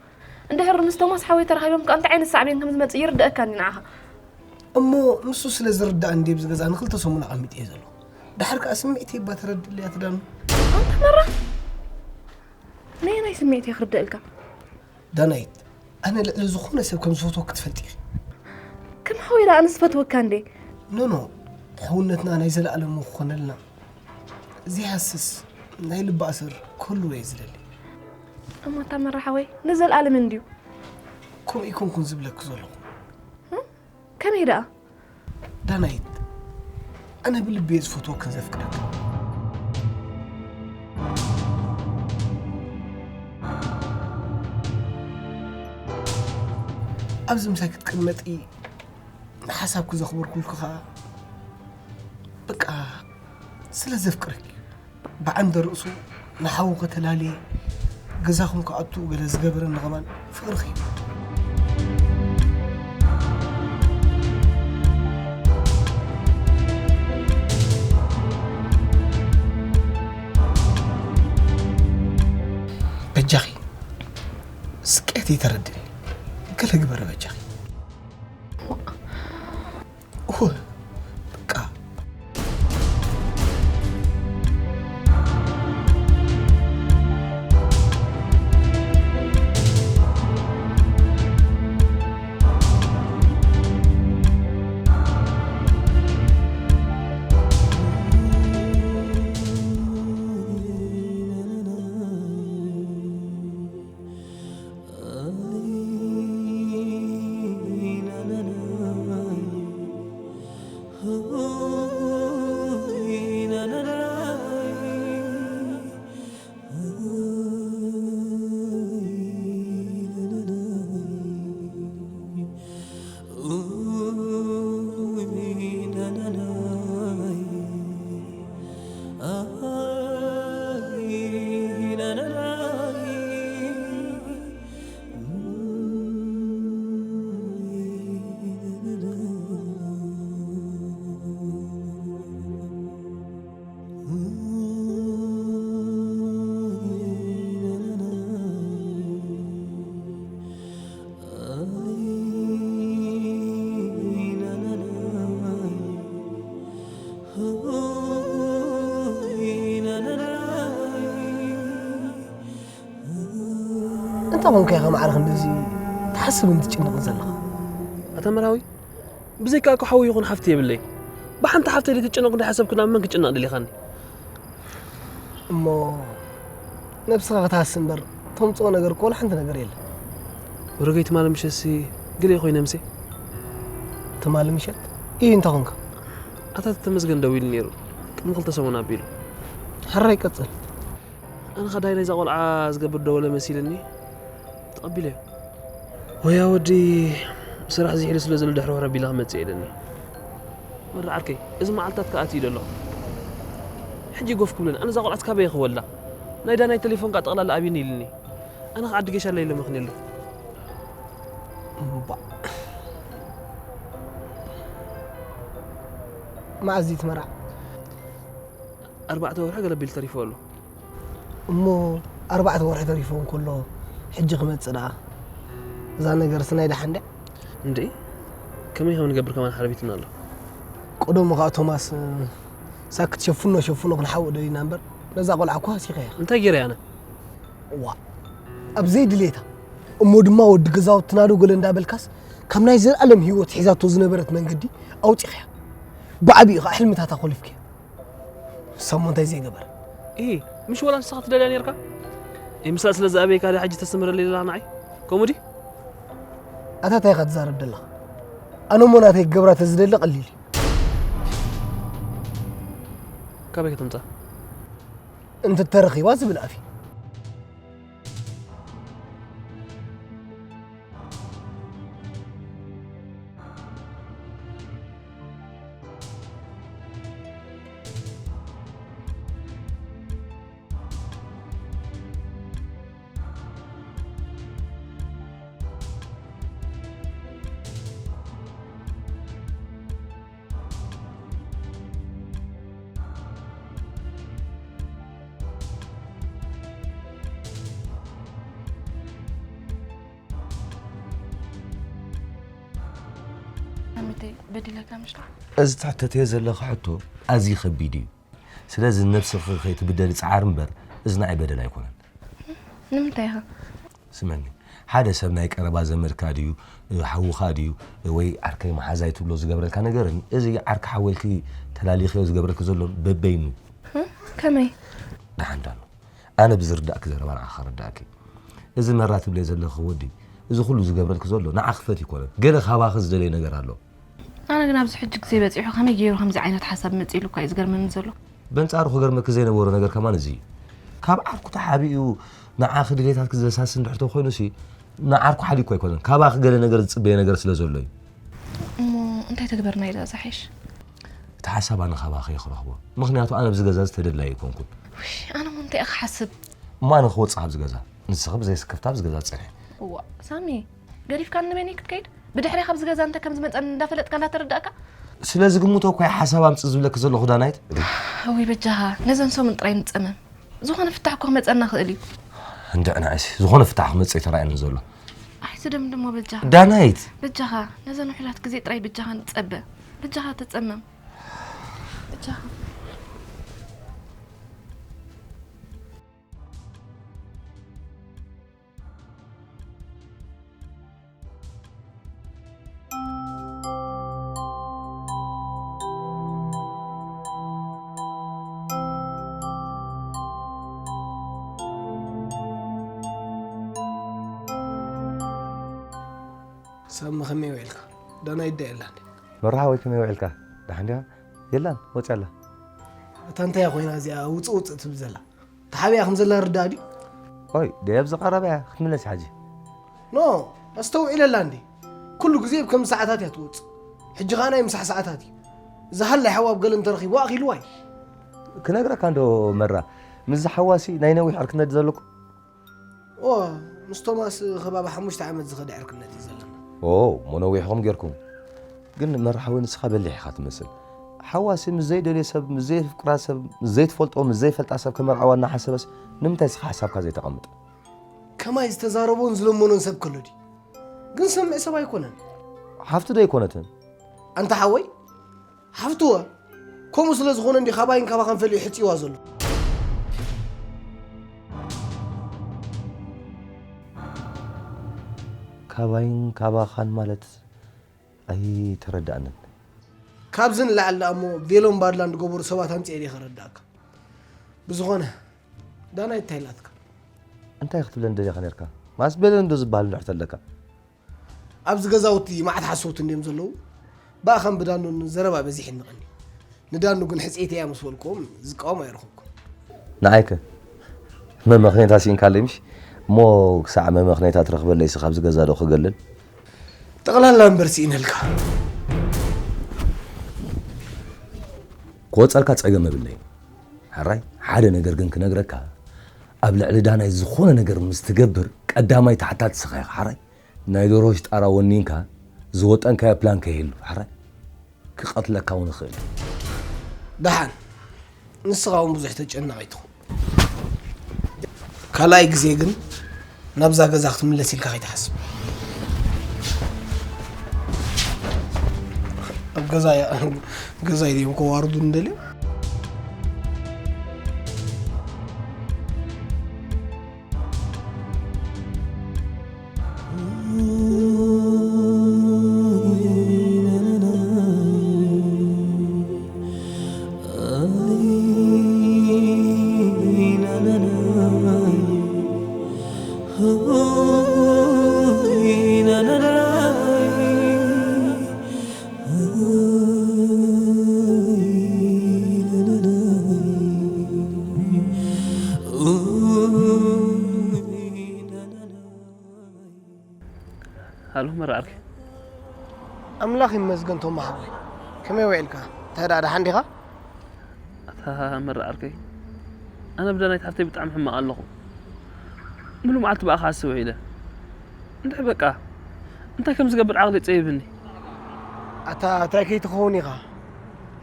እንድሕር ምስ ቶማስ ሓወይ ተራኺቦም ከኣ እንታይ ዓይነት ሳዕቤን ከም ዝመጽእ ይርደኣካኒ ንዓኻ። እሞ ንሱ ስለ ዝርዳእ እንዴ ኣብዚ ገዛ ንክልተ ሰሙን ኣቐሚጠ እየ ዘለኹ። ድሓር ከኣ ስምዒተይ እባ ተረድእለይ ኣቲ ዳኑ። ኣንታ መራ ነየናይ ስምዒት እየ ክርደኣልካ? ዳናይት ኣነ ልዕሊ ዝኾነ ሰብ ከም ዝፈትወኪ ትፈልጢ ኢኺ። ከም ሓወይ ደኣ ኣነስ ፈትወካ እንዴ? ኖኖ ሕውነትና ናይ ዘለኣለም ክኾነልና ዘይሃስስ ናይ ልቢ ኣሰር ክህልዎ እየ ዝደሊ። እሞ ኣታ መራ ሓወይ ንዘለኣለም እንድዩ። ከምኡ ይኮንኩን ዝብለኪ ዘለኹ። ከመይ ደኣ? ዳናይት ኣነ ብልቢ እየ ዝፈትወክን ዘፍቅረክን። ኣብዚ ምሳይ ክትቅመጢ ንሓሳብኪ ዘኽበርኩልኪ ኸኣ በቃ ስለ ዘፍቅረኪ። ብዓንደ ርእሱ ንሓዉ ከተላልየ ገዛኹም ክኣቱ ገለ ዝገበረኒ ኸማን ፍቕርኺ እዩ። በጃኺ ስቅያተይ ተረድእኒ። ገለ ግበሪ በጃኺ። እወ በቃ። እንታይ ኮንካ ኢኻ ማዕረ ክንድዚ ትሓስብን ትጭነቕን ዘለኻ? ኣታ መርሃዊ፣ ብዘይካ እኮ ሓው ይኹን ሓፍቲ የብለይ። ብሓንቲ ሓፍተይ ዘይትጨነቕ እንዳሓሰብኩ ናብ መን ክጭነቕ ደሊኻኒ? እሞ ነብስኻ ክትሃሲ እምበር ተምጽኦ ነገር እኮ ወላ ሓንቲ ነገር የለን። ወረገይ ትማሊ ምሸትሲ ገለ ኮይነ ምሴ። ትማሊ ምሸት? ኢሂ፣ እንታይ ኮንካ? ኣታ ተመስገን ደዊሉ ነይሩ። ቅድሚ ክልተ ሰሙን ኣቢሉ። ሕራይ ቀጽል። ኣነ ኸዳይ ናይዛ ቆልዓ ዝገብር ደወለ መሲልኒ ተቐቢለዮ። ወያ ወዲ ስራሕ ዝሒሉ ስለ ዘሎ ድሕሪ ሕረ ቢላ ክመጽእ ኢለኒ። ወዲ ዓርከይ፣ እዚ መዓልታት ከኣ ኣትዩ ደሎ። ሕጂ ጎፍ ክብለኒ፣ ኣነ እዛ ቆልዓስ ካበይ ክወልዳ? ናይ ዳናይ ቴሌፎን ከኣ ጠቕላላ ኣብዩኒ ኢልኒ። ኣነ ከኣ ዓዲ ጌሻ ኣላ ኢለ መኽንየሉ። እምባእ። መዓዝ እዩ እቲ መርዓ? ኣርባዕተ ወርሒ ገለ ቢሉ ተሪፉ ኣሎ። እሞ ኣርባዕተ ወርሒ ተሪፉ እንከሎ ሕጂ ክመጽእ ደኣ? እዛ ነገርስ ናይ ደሓን ድያ? እንድዒ፣ ከመይ ከም ንገብር ከማን ሓርቢትና ኣሎ። ቀደሙ ከኣ ቶማስ፣ ሳክት ሸፍኖ ሸፍኖ ክንሓውእ ደሊና እምበር፣ ነዛ ቆልዓ እኮ ሃሲኸያ። እንታይ ገይረ ኣነ? ዋ፣ ኣብ ዘይድሌታ። እሞ ድማ ወዲ ገዛውትና ዶ ገለ እንዳበልካስ፣ ካብ ናይ ዘለኣለም ህይወት ሒዛቶ ዝነበረት መንገዲ ኣውፂእኽያ፣ ብዓብኡ ከዓ ሕልምታታ ኮሊፍክያ። ንሳ እሞ እንታይ ዘይገበረ? እ፣ ምሽ ወላ ንስኻ ትደልያ ነርካ? እ፣ ምስላ ስለ ዝኣበይካ ድያ ሕጂ ተስተምህረለይ ዘለኻ ንዓይ? ከምኡ ድዩ? ኣታ እንታይ ኢኻ ትዛረብ ዘለኻ? ኣነ እሞ ናተይ ክገብራ ተዝደሊ ቀሊል እዩ። ካበይ ከተምጻ? እንትተረኺባ ዝብል ኣፍ እዩ። ኣሚተይ በዲለካ ምሽ? እዚ ትሕተትዮ ዘለኺ ሕቶ ኣዝዩ ከቢድ እዩ። ስለዚ ንነብስኺ ከይትብደሊ ጸዓሪ እምበር፣ እዚ ንዓይ በደል ኣይኮነን። ንምንታይ ኢኻ? ስመኒ፣ ሓደ ሰብ ናይ ቀረባ ዘመድካ ድዩ፣ ሓውኻ ድዩ፣ ወይ ዓርከይ መሓዛይ ትብሎ ዝገብረልካ ነገርን፣ እዚ ዓርኪ ሓወልኪ ተላሊኽዮ ዝገብረልኪ ዘሎን በበይኑ። እህ? ከመይ? ደሓን ዳኑ፣ ኣነ ብዝርዳእኪ ዘረባ ንዓኺ ከረዳእኪ። እዚ መራ ትብለዮ ዘለኺ ወዲ፣ እዚ ኩሉ ዝገብረልኪ ዘሎ ንዓኺ ፈትዩ ኣይኮነን። ገለ ካባኺ ዝደለዮ ነገር ኣሎ። ኣነ ግን ኣብዚ ሕጂ ግዜ በጺሑ ከመይ ገይሩ ከምዚ ዓይነት ሓሳብ መጺእሉ እኳ እዩ ዝገርመኒ ዘሎ። በንጻሩ ክገርመኪ ዘይነበሮ ነገር ከማን እዚ እዩ። ካብ ዓርኩ ተሓቢኡ ንዓኺ ድሌታትኪ ዘሳሲ እንድሕር ተኾይኑሲ፣ ንዓርኩ ሓዲግኩ ኣይኮነን። ካባኺ ገለ ነገር ዝጽበዮ ነገር ስለ ዘሎ እዩ። እሞ እንታይ ተግበርና ኢዛ ዝሓይሽ? እቲ ሓሳብ ኣነ ካባኺ እየ ክረኽቦ። ምኽንያቱ ኣነ ኣብዚ ገዛ እዚ ተደላዪ ኣይኮንኩን። ውይ፣ ኣነ እሞ እንታይ እየ ክሓስብ? እሞ ኣነ ክወጽእ ኣብዚ ገዛ። ንስኺ ብዘይ ስክፍታ ኣብዚ ገዛ ጽንሒ። እዋ፣ ሳሚ፣ ገዲፍካኒ ንበይነይ ክትከይድ? ብድሕሪይ ካብዚ ገዛ እንታይ ከም ዝመጸኒ እንዳፈለጥካ እንዳተረዳእካ? ስለ ዝግምቶ እኮ እየ ሓሳብ ኣምጽእ ዝብለኪ ዘለኹ ዳናይት። እውይ በጃኻ፣ ነዘን ሰሙን ጥራይ ንጸመም። ዝኾነ ፍታሕ እኮ ክመጸና ይኽእል እዩ። እንድዒ ንዓይሲ፣ ዝኾነ ፍታሕ ክመጽእ እዩ ተራእየኒ ዘሎ። ኣይትደምድሞ በጃኻ። ዳናይት! በጃኻ፣ ነዘን ውሑዳት ግዜ ጥራይ በጃኻ ንጸበ። በጃኻ ተጸመም። በጃኻ። ሳሚ ከመይ ውዒልካ? ዳናይት ዶ የላን? መርሓ ወይ ከመይ ውዒልካ? ደሓን ዲኻ? የላን፣ ወጺኣ ኣላ። እታ እንታይ እያ ኮይና እዚኣ ውጽእ ውጽእ ትብል ዘላ? ተሓቢኣ ከም ዘላ ርዳእ ድዩ? ኦይ፣ ደየብ ዝቐረበ እያ ክትምለስ እያ ሕጂ። ኖ፣ ኣስተውዒለላ እንዴ። ኩሉ ግዜ ኣብ ከምዚ ሰዓታት እያ ትወጽእ። ሕጂ ኸኣ ናይ ምሳሕ ሰዓታት እዩ። እዚ ሃላይ ሓዋ ኣብ ገለ እንተረኺብዋ ኣኺልዋ እዩ። ክነግረካ እንዶ መራ፣ ምስዚ ሓዋሲ ናይ ነዊሕ ዕርክነት ዘለኩም? ኦ፣ ምስ ቶማስ ከባቢ ሓሙሽተ ዓመት ዝኸደ ዕርክነት እዩ ዘለና። ኦ፣ እሞ ነዊሕኹም ጌርኩም። ግን መርሓዊ ንስኻ በሊሕ ኢኻ ትመስል። ሓዋሲ ምስ ዘይደልዮ ሰብ፣ ምስ ዘየፍቅራ ሰብ፣ ምስ ዘይትፈልጦ፣ ምስ ዘይፈልጣ ሰብ ከመርዓዋ እናሓሰበስ ንምንታይ ንስኻ ሓሳብካ ዘይተቐምጥ? ከማይ ዝተዛረቦን ዝለመኖን ሰብ ከሎ ድዩ? ግን ሰምዕ ሰብ ኣይኮነን። ሓፍቱ ዶ ኣይኮነትን? ኣንታ ሓወይ፣ ሓፍትወ፣ ከምኡ ስለ ዝኾነ እንዲ ካባይን ካባኻን ፈልዩ ሕጽይዋ ዘሎ። ካባይን ካባኻን ማለት ኣይተረዳእንን። ካብዚ ንላዕሊ ደኣ እሞ ቬሎን ባድላን ዝገበሩ ሰባት ኣምጺኤ ድየ ከረዳእካ? ብዝኾነ፣ ዳናይት እንታይ ኢላትካ? እንታይ ክትብለኒ ደሊኻ ነርካ? ማስ ቬሎን ዶ ዝበሃል እንድሕር ተለካ? ኣብዚ ገዛውቲ መዓት ሓሰውቲ እንድዮም ዘለዉ። ብኣኻን ብዳኑን ዘረባ በዚሕኒ ቀኒ። ንዳኑ ግን ሕጽይቲ እያ ምስ በልክዎም ዝቃወም ኣይረኸብኩን። ንዓይከ መመኽነይታ ስኢንካለይ ምሽ? እሞ ክሳዕ መመኽነይታ ትረኽበለይሲ ካብዚ ገዛ ዶ ክገለል? ጠቕላላ እምበር ስኢነልካ። ክወጸልካ ጸገም የብለይን። ሕራይ፣ ሓደ ነገር ግን ክነግረካ፣ ኣብ ልዕሊ ዳናይ ዝኾነ ነገር ምስ ትገብር ቀዳማይ ተሓታቲ ንስኻ ኢኻ። ሕራይ፣ ናይ ደርሆ ሽጣራ ወኒንካ ዝወጠንካዮ ፕላን ከይህሉ፣ ሕራይ፣ ክቐትለካ እውን ይኽእል እዩ። ደሓን፣ ንስኻ እውን ብዙሕ ተጨነቕ ኣይትኹን። ካልኣይ ግዜ ግን ናብዛ ገዛ ክትምለስ ኢልካ ከይትሓስብ። ኣብ ገዛ፣ ገዛይ ድዮም ከዋርዱ እንደልዮም? መራርኪ ኣምላኽ ይመስገን። ቶም ሓወይ፣ ከመይ ውዒልካ? እንታይ ደኣ ደሓን ዲኻ? ኣታ መራርኪ ኣነ ብደናይት ሓፍተይ ብጣዕሚ ሕማቕ ኣለኹ። ሙሉ መዓልቲ ብኣ ክሓስብ ውዒለ። እንድሕ በቃ እንታይ ከም ዝገብር ዓቕሊ ጸይብኒ። ኣታ እንታይ ከይትኸውን ኢኻ?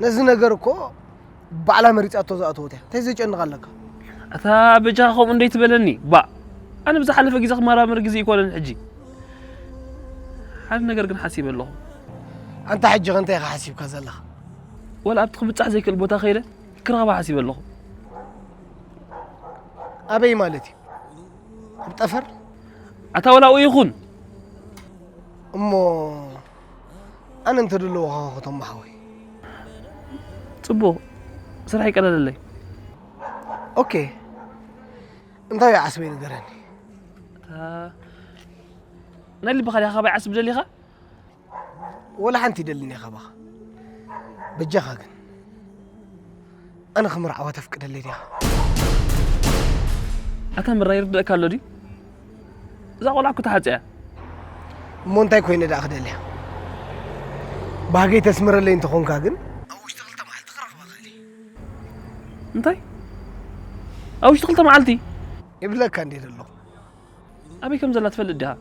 ነዚ ነገር እኮ ባዕላ መሪጻቶ ዝኣተወት እያ። እንታይ ዘጨንቕ ኣለካ? ኣታ በጃኻ ከምኡ እንደይትበለኒ። ባ ኣነ ብዝሓለፈ ግዜ ክመራመር ግዜ ይኮነን ሕጂ። ሓደ ነገር ግን ሓሲበ ኣለኹ። ኣንታ ሕጂ ከ እንታይ ኢኻ ሓሲብካ ዘለኻ? ወላ ኣብቲ ክብጻሕ ዘይክእል ቦታ ከይደ ክረኽባ ሓሲበ ኣለኹ። ኣበይ ማለት እዩ? ኣብ ጠፈር? ኣታ ወላ ኣብኡ ይኹን። እሞ ኣነ እንተደለዎ ኸኸቶም ሓወይ። ጽቡቕ ስራሕ ይቀለለለይ። ኦኬ፣ እንታይ እዩ ዓስበይ ንገረኒ። እታ ናይ ልብኻ ዲኻ ካባይ ዓስብ ደሊኻ? ወላ ሓንቲ ይደልኒ እየ ካባኻ። በጃኻ ግን ኣነ ክምርዓዋ ተፍቅደለይ ዲኻ? ኣታ ምራ ይርድእካ ኣሎ ድዩ? እዛ ቆልዓ እኮ ተሓጽያ። እሞ እንታይ ኮይነ ደኣ ክደልያ? ባህገይ ተስምረለይ እንተኾንካ ግን ኣብ ውሽጢ ክልተ መዓልቲ ክረኽባ ክእል እየ። እንታይ? ኣብ ውሽጢ ክልተ መዓልቲ? ይብለካ እንዴ ዘለኹ። ኣበይ ከም ዘላ ትፈልጥ ዲኻ?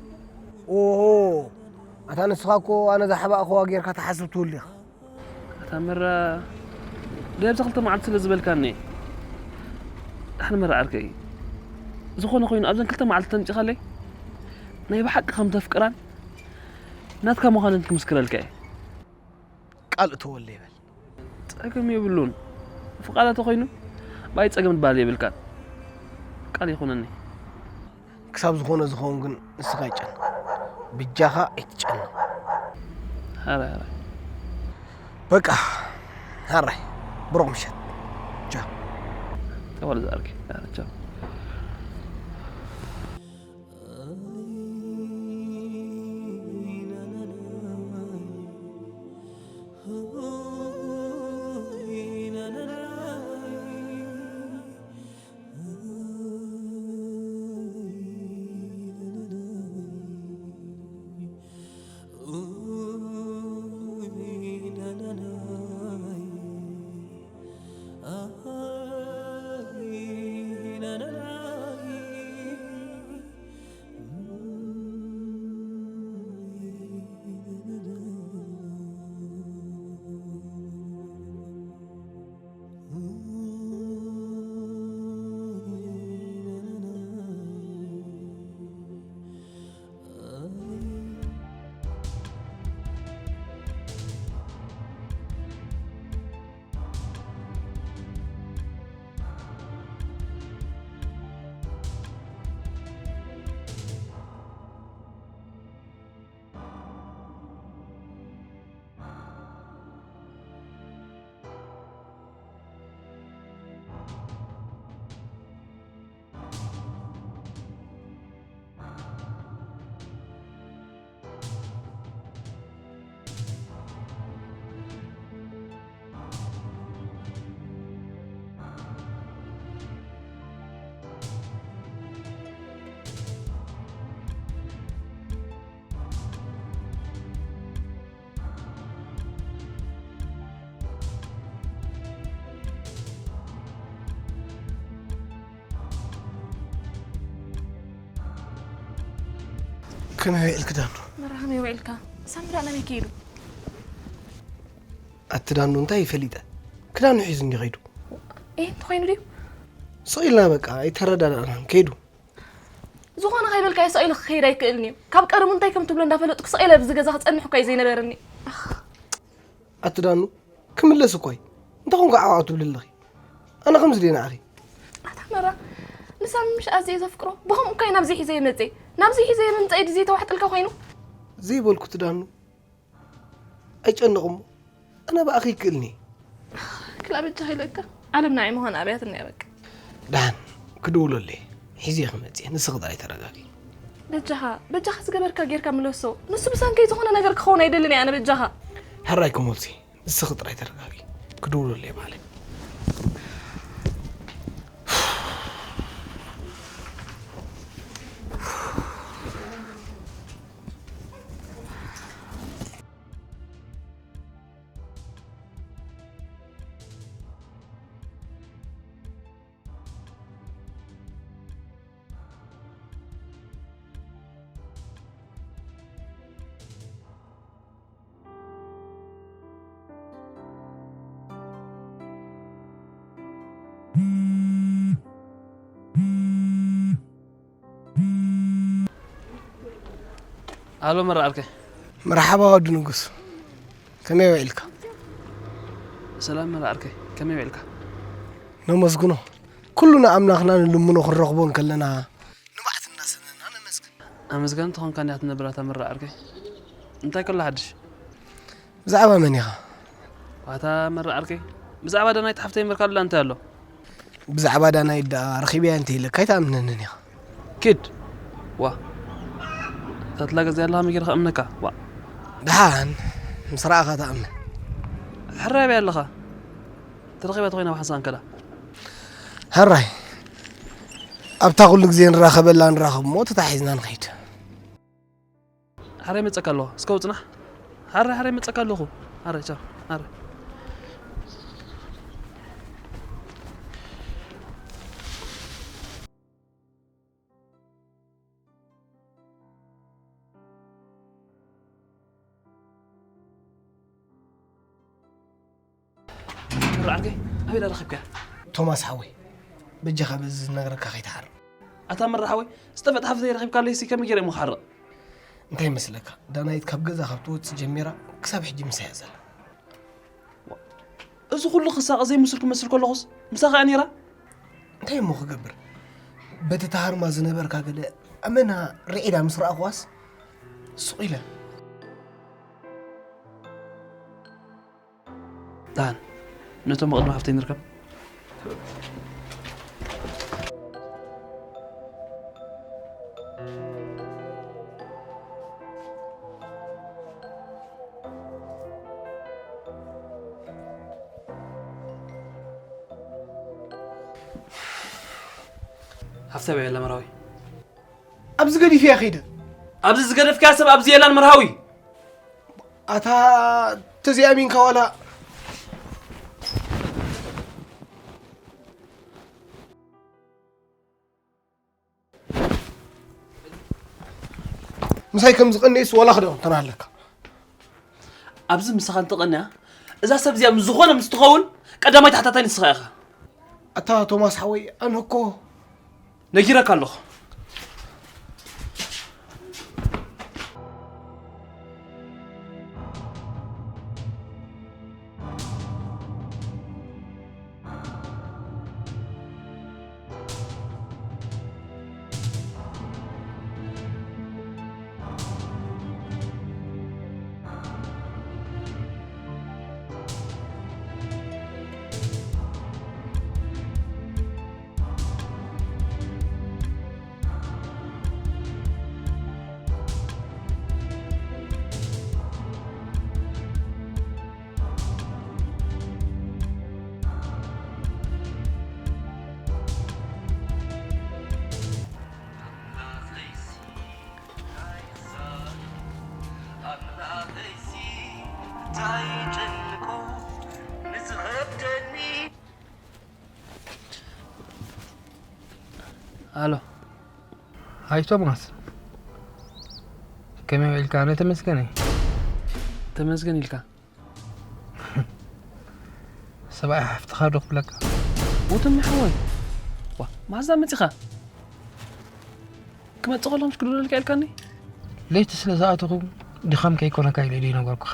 ኦሆ፣ ኣታ ንስኻ እኮ ኣነ ዝሓባእኽዋ ጌርካ ትሓስብ ትውል ኢኻ። ኣታ መራ፣ ደብዛ ክልተ መዓልቲ ስለ ዝበልካኒ። ዳሕን መራ ዓርከይ፣ ዝኾነ ኮይኑ ኣብዘን ክልተ መዓልቲ ተምጺኻለይ ናይ ብሓቂ ከም ተፍቅራን ናትካ ምዃነን ክምስክረልካ እየ። ቃል እተወለይ በል። ጸገም የብሉን። ፍቓዳ ተኾይኑ ባይ ጸገም ዝበሃል የብልካን። ቃል ይኹነኒ። ክሳብ ዝኾነ ዝኸውን ግን ንስኻ ኣይጨነቕ። ብጃኻ ኣይትጨነቕ። ሃራይ፣ ሃራይ። በቃ፣ ሃራይ። ብሩኽ ምሸት። ቻው። ተባለ ዝኣርኪ። ሃራይ፣ ቻው። ከመይ ውዒልኪ ዳኑ? መራ ከመይ ውዒልካ? ሳምራ ናበይ ከይዱ? ኣቲ ዳኑ እንታይ ፈሊጠ? ክዳኑ ሒዙ እንዲ ከይዱ። ኤ እንተኾይኑ ድዩ? ስቕ ኢልና በቃ ኣይተረዳዳእናን ከይዱ። ዝኾነ ከይበልካዮ ስቕ ኢሉ ክኸይድ ኣይክእልን እዩ። ካብ ቀደሙ እንታይ ከም ትብሎ እንዳፈለጥኩ ስቕ ኢለ ኣብዚ ገዛ ክጸንሕ እኳ እዩ ዘይነበረኒ። ኣቲ ዳኑ ክምለስ እኳ እዩ። እንታይ ኮንካ ዓው ዓው ትብሊ ኣለኺ? ኣነ ከምዚ ድየ ንዓኺ? ኣታ መራ ንሳሚ ምሽ ኣዝየ ዘፍቅሮ ብኸምኡ እኳ እዩ ናብዚ ሒዘ የመጽእ። ናብዚ ሒዘ የመምጽእ ድዩ ዘይተዋሕጠልካ ኮይኑ? ዘይበልኩ ትዳኑ ኣይጨንቕ እሞ ኣነ ብኣኺ ይክእልኒ። ክላ በጃ ኢለካ ዓለም ንዓይ ምዃን ኣብያትኒ እያ በቃ። ደሓን ክድውለለይ ሒዘ ክመጽእ እየ ንስኺ ጥራይ ተረጋጊ። በጃኻ በጃኻ ዝገበርካ ጌርካ ምለሶ። ንሱ ብሰንከይ ዝኾነ ነገር ክኸውን ኣይደልን እየ ኣነ በጃኻ። ሕራይ ክመልሲ ንስኺ ጥራይ ተረጋጊ። ክድውለለይ ማለት። ኣሎ መራ ዓርከይ። መርሓባ ወዲ ንጉስ፣ ከመይ ውዒልካ? ሰላም መራ ዓርከይ፣ ከመይ ውዒልካ? ነመስግኖ፣ ኩሉ ንኣምላኽና ንልምኖ ክንረኽቦ እንከለና ንባዕትና ሰነና ነመስግን። ኣመስጋኒ ተኾንካ እንዲያ ትነብር ኣታ መራ ዓርከይ። እንታይ ከሎ ሓድሽ? ብዛዕባ መን ኢኻ? ዋታ መራ ዓርከይ፣ ብዛዕባ ዳናይት ሓፍተይ እምበር ካልእ እንታይ ኣሎ? ብዛዕባ ዳናይት ደኣ ረኺበያ እንተ ኢለካ ኣይትኣምነንን ኢኻ። ኪድ። ዋ። ታትላ ገዚኣ ኣለኻ መጊርካ እምነካ። ዋ። ደሓን ምስ ረኣኻ ትኣምን። ሕራይ በይ ኣለኻ። ተረኺባ ተኾይና ብሓንሳእ እንከላ። ሕራይ። ኣብታ ኩሉ ግዜ ንራኸበላ ንራኸብ እሞ ተታሒዝና ንኸይድ። ሓራይ መጸካ ኣለኹ። እስከ ውጽናሕ። ሓራይ፣ ሓራይ መጸካ ኣለኹ። ሓራይ፣ ቻው። ሓራይ። መራ ዓርከይ፣ ኣበይ ደኣ ረኺብካያ? ቶማስ ሓወይ፣ በጃኻ በዚ ዝነግረካ ከይትሓርቕ። ኣታ መራ ሓወይ፣ ዝጠፍአት ሓፍተይ ረኺብካለይሲ ከመይ ገይረ እሞ ክሓርቕ? እንታይ ይመስለካ፣ ዳናይት ካብ ገዛ ካብ ትወጽእ ጀሚራ ክሳብ ሕጂ ምሳይ እያ ዘላ። እዚ ኩሉ ክሳቐ ዘይምስል ክመስል ከለኹስ ምሳኻ እያ ነይራ? እንታይ እሞ ክገብር? በቲ ተሃርማ ዝነበርካ ገለ ኣመና ርዒዳ ምስ ረኣኽዋስ ሱቕ ኢለ። ደሓን፣ ነቶም ብቕድሚ ሓፍተይ ንርከብ። ሓፍተይ ኣበይ ኣላ መርሃዊ? ኣብዚ ገዲፈያ ከይደ። ኣብዚ ዝገደፍካያ ሰብ ኣብዚ የላን መርሃዊ። ኣታ ተዚኣሚንካ ዋላ ምሳይ ከም ዝቐንየስ ዋላ ክዳውንትና ኣለካ። ኣብዚ ምሳኻ እንተቐንያ፣ እዛ ሰብ እዚኣ ምስ ዝኾነ ምስ ትኸውን፣ ቀዳማይ ተሓታታይ ንስኻ ኢኻ። ኣታ ቶማስ ሓወይ፣ ኣነ እኮ ነጊረካ ኣለኹ። ኣሎ። ሃይ ቶማስ፣ ከመይ ውዒልካ? ኣነ ተመስገን እየ። ተመስገን ኢልካ? ሰብኣይ ሓፍትኻ ዶ ክብለካ? ሞቶም ይሓወይ። ዋ፣ ማዛ መጺኻ? ክመጽእ ከሎ ምሽ ክድውለልካ ኢልካኒ? ለይቲ ስለ ዝኣተኹ ድኻም ከይኮነካ ኢለ ድዩ ነገርኩኻ?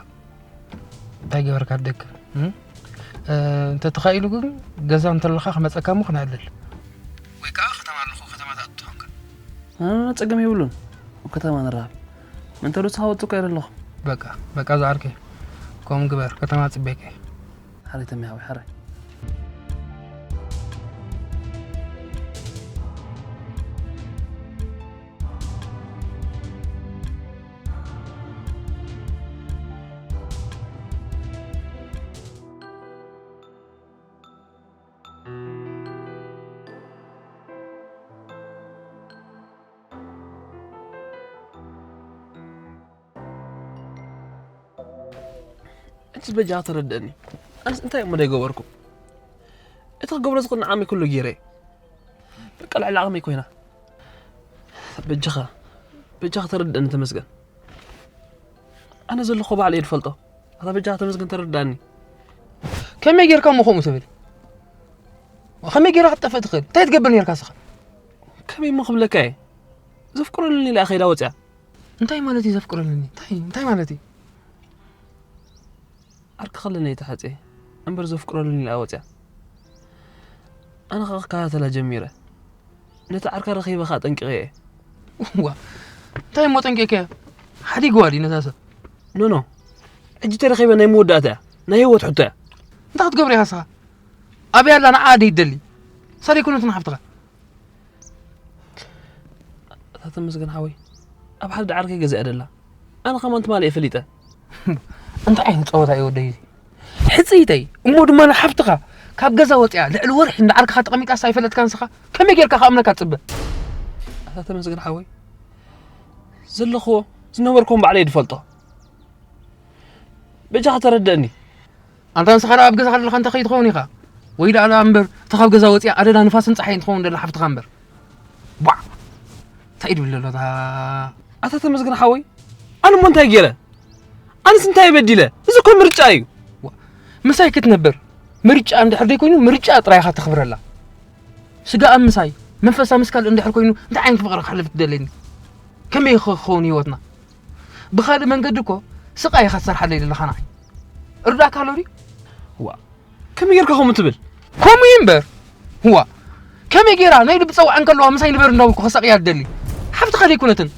እንታይ ገበርካ ደክ? እም? እ፣ እንተተኻኢሉ ግን ገዛ እንተለኻ ክመጸካ እሞ ክነዕልል። ወይ ከኣ ከተማ ኣለኹ፣ ከተማ ትኣቱ ትኾንካ። ኣነ ጸገም የብሉን። ኣብ ከተማ ንራኸብ። ምእንተ ዶ ንስኻ ወጽእ እኮ እየ ዘለኹ። በቃ፣ በቃ ዝዓርከይ። ከምኡ ግበር፣ ከተማ ጽበየካ እየ። ሓረይ ተመያዊ፣ ሓረይ። ሕጂ በጃኻ ተረድአኒ። ኣነስ እንታይ እሞ ደይገበርኩ? እቲ ክገብሮ ዝኽእል ንዓመይ ኩሉ ገይረ። በቃ ልዕሊ ዓቕመይ ኮይና። በጃኻ፣ በጃኻ ተረድአኒ ተመስገን። ኣነ ዘለኹ ባዕለይ እየ ዝፈልጦ። ኣታ በጃኻ ተመስገን ተረድኣኒ። ከመይ ጌርካ እሞ ከምኡ ትብል? ከመይ ጌርካ ክትጠፍእ ትኽእል? እንታይ ትገብር ኔርካ እስኻ? ከመይ እሞ ክብለካ እየ? ዘፍቅረሉ ኢላ ከይዳ ወፅያ። እንታይ ማለት እዩ ዘፍቅረለኒ? እንታይ፣ እንታይ ማለት እዩ? ዓርኪ ከለኒ እየ ተሓጽየ እምበር ዘፍቅረሉኒ ኢላ ወጽያ። ኣነ ኸኣ ክከታተላ ጀሚረ። ነቲ ዓርካ ረኺበ ኸኣ ጠንቂቐ እየ። ዋ፣ እንታይ እሞ ጠንቂቕካዮ? ሓዲግዋ ድዩ ነታ ሰብ? ኖ፣ ኖ። ሕጂ ተረኺበ ናይ መወዳእታ እያ። ናይ ህይወት ሕቶ እያ። እንታይ ክትገብር ኢኻ ንስኻ? ኣበይ ኣላ ንዓኣ ደይትደሊ? ሰለይኮነትን ሓፍትኻ? ኣታ ተመስገን ሓወይ፣ ኣብ ሓደ ዓርከይ ገዛ እያ ደላ። ኣነ ከማን ትማሊ እየ ፈሊጠ። እንታይ ዓይነት ጸወታ እዩ ወደይ? ሕጽይተይ፣ እሞ ድማ ንሓፍትኻ ካብ ገዛ ወጽያ ልዕሊ ወርሒ እንዳ ዓርክኻ ተቐሚጣስ ኣይፈለጥካን ንስኻ? ከመይ ጌርካ ክኣምነካ ትጽበ? ኣታ ተመስገን ሓወይ፣ ዘለኽዎ ዝነበርኩዎን ባዕለይ ድፈልጦ። በጃኻ ተረደእኒ። ኣንታ ንስኻ ደኣ ኣብ ገዛኻ ዘለኻ እንታይ ከይትኸውን ኢኻ? ወይ ደኣ ደኣ እምበር፣ እታ ካብ ገዛ ወጺኣ ኣደዳ ንፋስን ጸሓይን ትኸውን ደላ ሓፍትኻ እምበር። ቧዕ! እንታይ እዩ ድብል ዘሎ እታ? ኣታ ተመስገን ሓወይ፣ ኣነ እሞ እንታይ ገይረ? ኣነስ እንታይ በዲለ? እዚ እኮ ምርጫ እዩ። ዋ፣ ምሳይ ክትነብር ምርጫ እንድሕር ደይኮይኑ፣ ምርጫ ጥራይ ኢኻ ተኽብረላ። ስጋኣ ምሳይ፣ መንፈሳ ምስ ካልእ እንድሕር ኮይኑ፣ እንታይ ዓይነት ፍቕሪ ክሕልፍ ትደልየኒ? ከመይ ክኸውን ህይወትና? ብኻልእ መንገዲ እኮ ስቓይ ኢኻ ትሰርሓለይ ዘለኻ ንዓይ። እርዳእካ ኣሎ ድዩ? ዋ፣ ከመይ ጌርካ ከምኡ ትብል? ከምኡ እዩ እምበር። ዋ፣ ከመይ ጌራ ናይ ልቢ ጸዋዕ እንከለዋ ምሳይ ንበር እንዳበልኩ ከሳቕያ ትደሊ? ሓፍትኻ ደይኮነትን?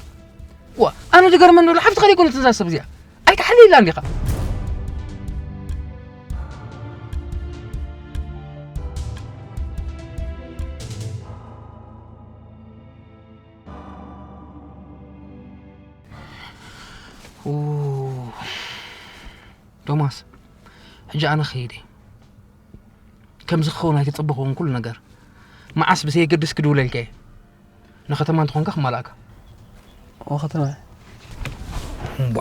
ዋ፣ ኣነ ዝገርመኒ ዘሎ ሓፍትኻ ደይኮነትን እዛ ሰብ እዚኣ? ኣይትሓልየላን ዲኻ? ኡ፣ ቶማስ፣ ሕጂ ኣነ ክኸይድ እየ። ከምዚ ክኸውን ኣይተጸበኹዎን ኩሉ ነገር። መዓስ ብዘየገድስ ክድውለልካ እየ። ንከተማ እንተኾንካ ክማልኣካ። ኦ፣ ከተማ። እምቧ።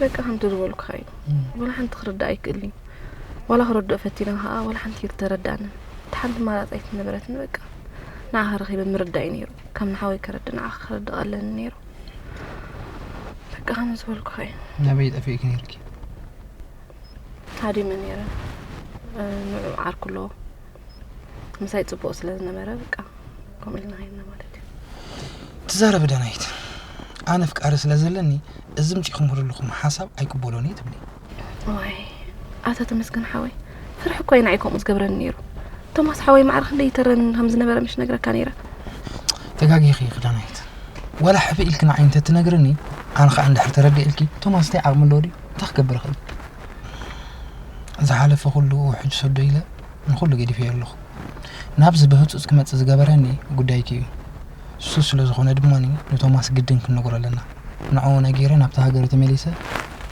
በቃ ከምቲ ዝበልኩኻ እዩ። እም። ዋላ ሓንቲ ክርዳእ ኣይክእልን እዩ። ዋላ ክረድኦ ፈቲነ ኸዓ ዋላ ሓንቲ ኣይተረድኣንን። እታ ሓንቲ ኣማራፂ ኣይትነበረትን በቃ። ንዓኻ ረኺበ ምርዳእ እዩ ነይሩ። ከም ንሓወይ ከረድእ ንዓኻ ከረድእ ኣለኒ ነይሩ። በቃ ከም ዝበልኩኻ እዩ። ናበይ ጠፊእኪ ነይርኪ? ሃዲመ ነይረ። እ፣ ንዑ ዓርኩ ኣለዎ። ምሳይ ጽቡቕ ስለ ዝነበረ በቃ ከምኡ ኢልና ኸይድና ማለት እዩ። ትዛረቢ ዳናይት፣ ኣነ ኣፍቃሪ ስለ ዘለኒ እዚ ምጺኹምሉ ዘለኹም ሓሳብ ኣይቅበሎን እየ ትብሊ። ዋይ፣ ኣታ ተመስገን ሓወይ፣ ፍርሒ እኮ እዩ ንዓይ ከምኡ ዝገብረኒ ነይሩ። ቶማስ ሓወይ ማዕረ ክንደይ ይተረን ከም ዝነበረ ምሽ ነግረካ ነይረ። ተጋጊኺ ኢኺ ዳናይት። ዋላ ሕፍእ ኢልኪ ንዓይ እንተትነግርኒ፣ ኣነ ኸኣ እንድሕር ተረዲኤልኪ፣ ቶማስ እንታይ ዓቕሚ ኣለዎ ድዩ? እንታይ ክገብር ይኽእል? ዝሓለፈ ኩሉ ውሕጅ ሰዶ ኢለ ንኹሉ ገዲፈዮ ኣለኹ። ናብዚ ብህጹጽ ክመጽእ ዝገበረኒ ጉዳይኪ እዩ። እሱ ስለ ዝኾነ ድማ ንቶማስ ግድን ክንነግሮ ኣለና። ንዕኡ ነጊረ ናብታ ሃገር ተመሊሰ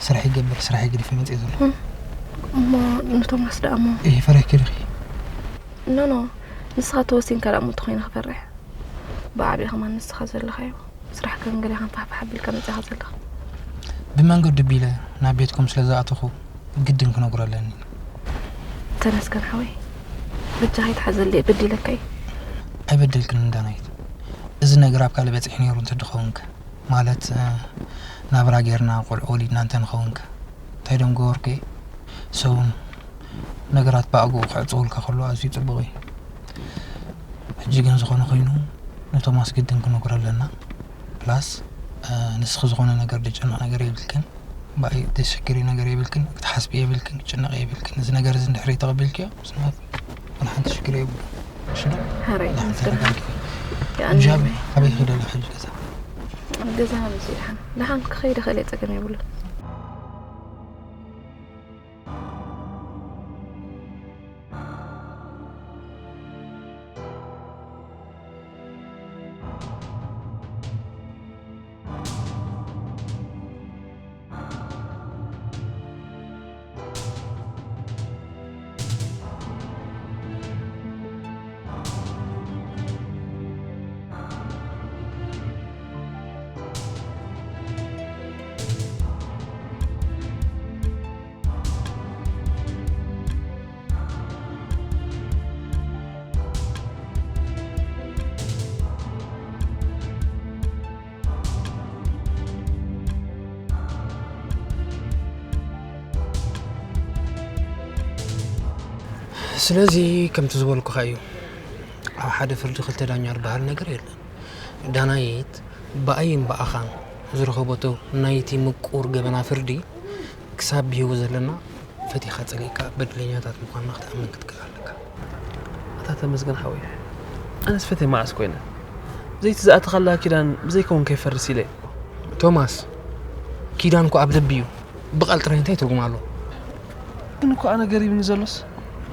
ስራሕ ይገብር፣ ስራሕ ይገዲፈ መጽእ ዘለኹ። እም፣ እሞ ንቶማስ ደኣ እሞ? እይ፣ ፈሪሕኪ ዲኺ? ኖ፣ ኖ፣ ንስኻ ተወሲንካ ደኣ እሞ እንተኾይኑ ክፈርሕ። ብዓቢኡ ከማን ንስኻ ዘለኻዮ ስራሕ ከም ገለ ከም ፋሕፋሕ ኣቢልካ መጺኻ ዘለኻ። ብመንገዱ ኣቢለ ናብ ቤትኩም ስለ ዝኣተኹ ግድን ክነግሮ ኣለኒ። ተመስገን ሓወይ፣ በጃኻ ይትሓዘለይ፣ በዲለካ እየ። ኣይበደልክን ዳናይት። እዚ ነገር ኣብ ካልእ በጺሑ ነይሩ እንተድኸውንከ? ማለት፣ እ፣ ናብራ ጌርና ቆልዑ ወሊድና እንተንኸውንከ? እንታይ ደም ገበርኩ እየ? ሰውን ነገራት ብኣግኡ ክዕጽውልካ ከሎ ኣዝዩ ጽቡቕ እዩ። ሕጂ ግን ዝኾነ ኮይኑ ንቶማስ ግድን ክነግሮ ኣለና። ፕላስ፣ እ፣ ንስኺ ዝኾነ ነገር ድጨንቕ ነገር የብልክን። ብኣይ ተሸግሪ ነገር የብልክን፣ ክትሓስቢ የብልክን፣ ክትጭነቂ የብልክን። እዚ ነገር እዚ እንድሕሪ ተቐቢልክዮ፣ ምስ ናት ወላ ሓንቲ ሽግር የብሉ። እሺ ዶ? ሕራይ፣ ደሓን ተመስገን። ተረጋጊ። ያኒ እንጂ ኣበይ፣ ኣበይ ክደለ ሕጂ ገዛ? ገዛ ምስ ደሓን። ደሓን ክኸይድ ይኽእል እየ፣ ጸገም የብሉን። ስለዚ ከምቲ ዝበልኩኻ እዩ፣ ኣብ ሓደ ፍርዲ ክልተ ዳኛ ዝበሃል ነገር የለን። ዳናይት ብኣይን ብኣኻን ዝረኸበቶ ናይቲ ምቁር ገበና ፍርዲ ክሳብ ብህይወት ዘለና ፈቲኻ ጸሊእካ በደለኛታት ምዃንና ክትኣምን ክትክእል ኣለካ። ኣታ ተመስገን ሓወይ፣ ኣነስ ፈትየ መዓስ ኮይነ? ብዘይቲ ዝኣተኻላ ኪዳን ብዘይከውን ከይፈርስ ኢለ። ቶማስ፣ ኪዳን እኮ ኣብ ልቢ እዩ። ብቓል ጥራይ እንታይ ትርጉም ኣለዎ? ግን እኮ ኣነ ገሪብኒ ዘሎስ፣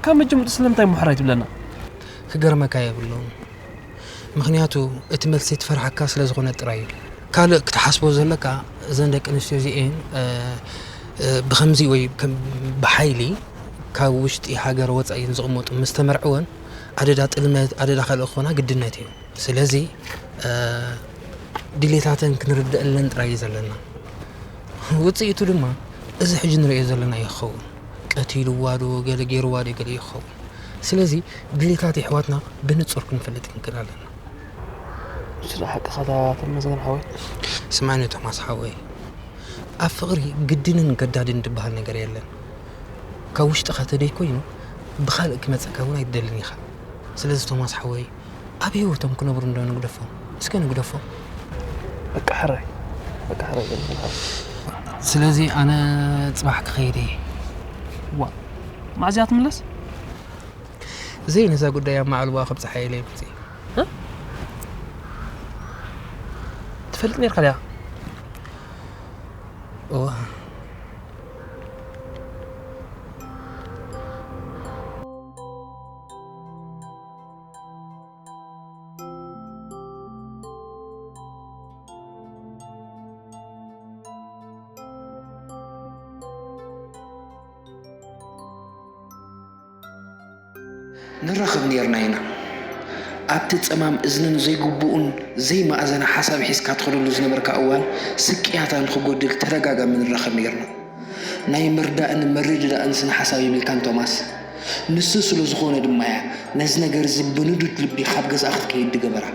ካብ መጀመርታ ስለምንታይ ምሕራይ ትብለና? ክገርመካ የብሉን። ምኽንያቱ እቲ መልሲ ትፈርሓካ ስለ ዝኾነ ጥራይ እዩ። ካልእ ክትሓስቦ ዘለካ፣ እዘን ደቂ ኣንስትዮ እዚኤን፣ እ፣ እ፣ ብኸምዚ ወይ ከም ብሓይሊ ካብ ውሽጢ ሃገር ወጻኢ ዝቕመጡ ምስ ተመርዕወን ኣደዳ ጥልመት፣ ኣደዳ ካልእ ክኾና ግድነት እዩ። ስለዚ፣ እ፣ ድሌታተን ክንርደአለን ጥራይ እዩ ዘለና። ውጽኢቱ ድማ እዚ ሕጂ ንርእዮ ዘለና ይኸውን። ቀቲልዋ ዶ፣ ገለ ገይርዋ ዶ፣ ገለ ይኸውን። ስለዚ ድሌታት የሕዋትና ብንጹር ክንፈልጥ ክንክእል ኣለና። እሱ ደኣ ሓቅኻ እታ ተመስገን ሓወይ። ስማዕኒ ቶማስ ሓወይ፣ ኣብ ፍቕሪ ግድንን ገዳድን ዝበሃል ነገር የለን። ካብ ውሽጥኻ ተደይኮይኑ ብኻልእ ክመጸካ እውን ኣይትደልን ኢኻ። ስለዚ ቶማስ ሓወይ፣ ኣብ ህይወቶም ክነብሩ እንዶ ንግደፎም። እስከ ንግደፎም። በቃ ሕራይ። በቃ ሕራይ። ስለዚ ኣነ ጽባሕ ክኸይድ እየ። ዋ፣ መዓዝ እያ ትምለስ? ዘይ ነዛ ጉዳይ ኣብ ማዕልዋ ከብጽሓ ኢለ ይመጽእ። እ? ትፈልጥ ነርካ ድያ? እዋ። ንራኸብ ነይርና ኢና። ኣብቲ ጸማም እዝንን ዘይግቡእን ዘይመኣዘነ ሓሳብ ሒዝካ ትኸደሉ ዝነበርካ እዋን፣ ስቅያታ ንኽጎድል ተደጋጋሚ ንራኸብ ነይርና። ናይ ምርዳእን ምርድዳእን ስነ ሓሳብ የብልካን ቶማስ። ንሱ ስለ ዝኾነ ድማ እያ ነዚ ነገር እዚ ብንዱድ ልቢ ካብ ገዛኣ ክትከይድ ዝገበራ።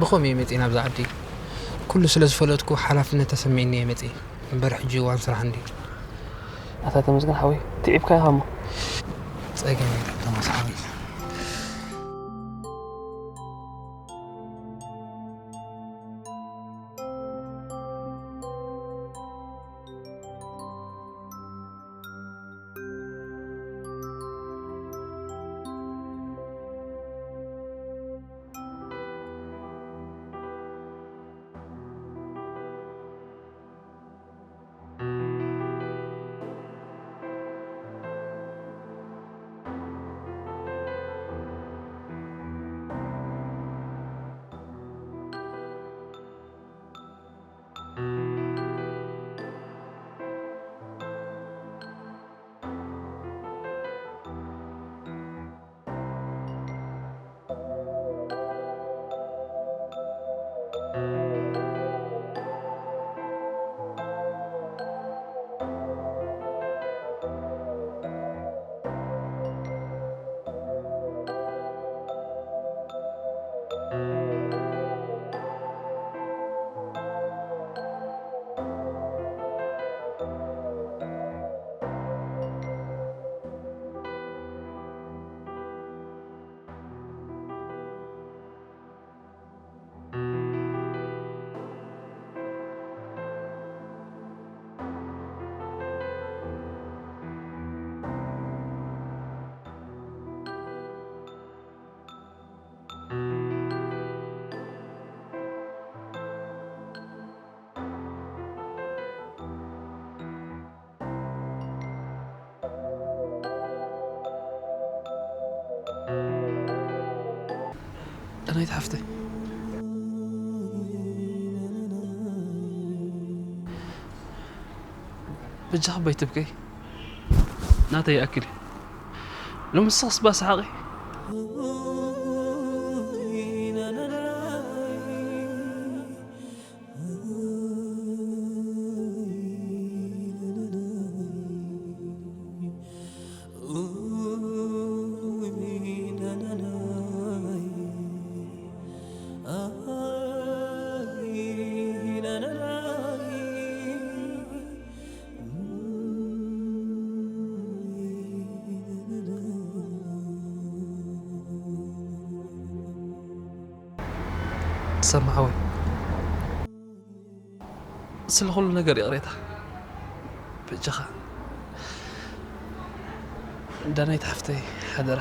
ብኸምኡ እየ መጺእ ናብዛ ዓዲ። ኩሉ ስለ ዝፈለጥኩ ሓላፍነት ተሰሚዕኒ እየ መጺእ። እምበር ሕጂ እዋን ስራሕ እንድዩ። ኣታ ተመስገን ሓወይ፣ ትዒብካ ኢኻ እሞ። ጸገም የለን ቶማስ ሓወይ። ናይት ሓፍተይ፣ በጃኺ በይትብከይ፣ ናተይ ይኣክል እዩ። ሎምስ ስኽስ ባሰሓቂ። ሰማዕወይ፣ ስለ ኩሉ ነገር ይቕሬታ። በጃኻ ዳናይት ሓፍተይ፣ ሓደራ።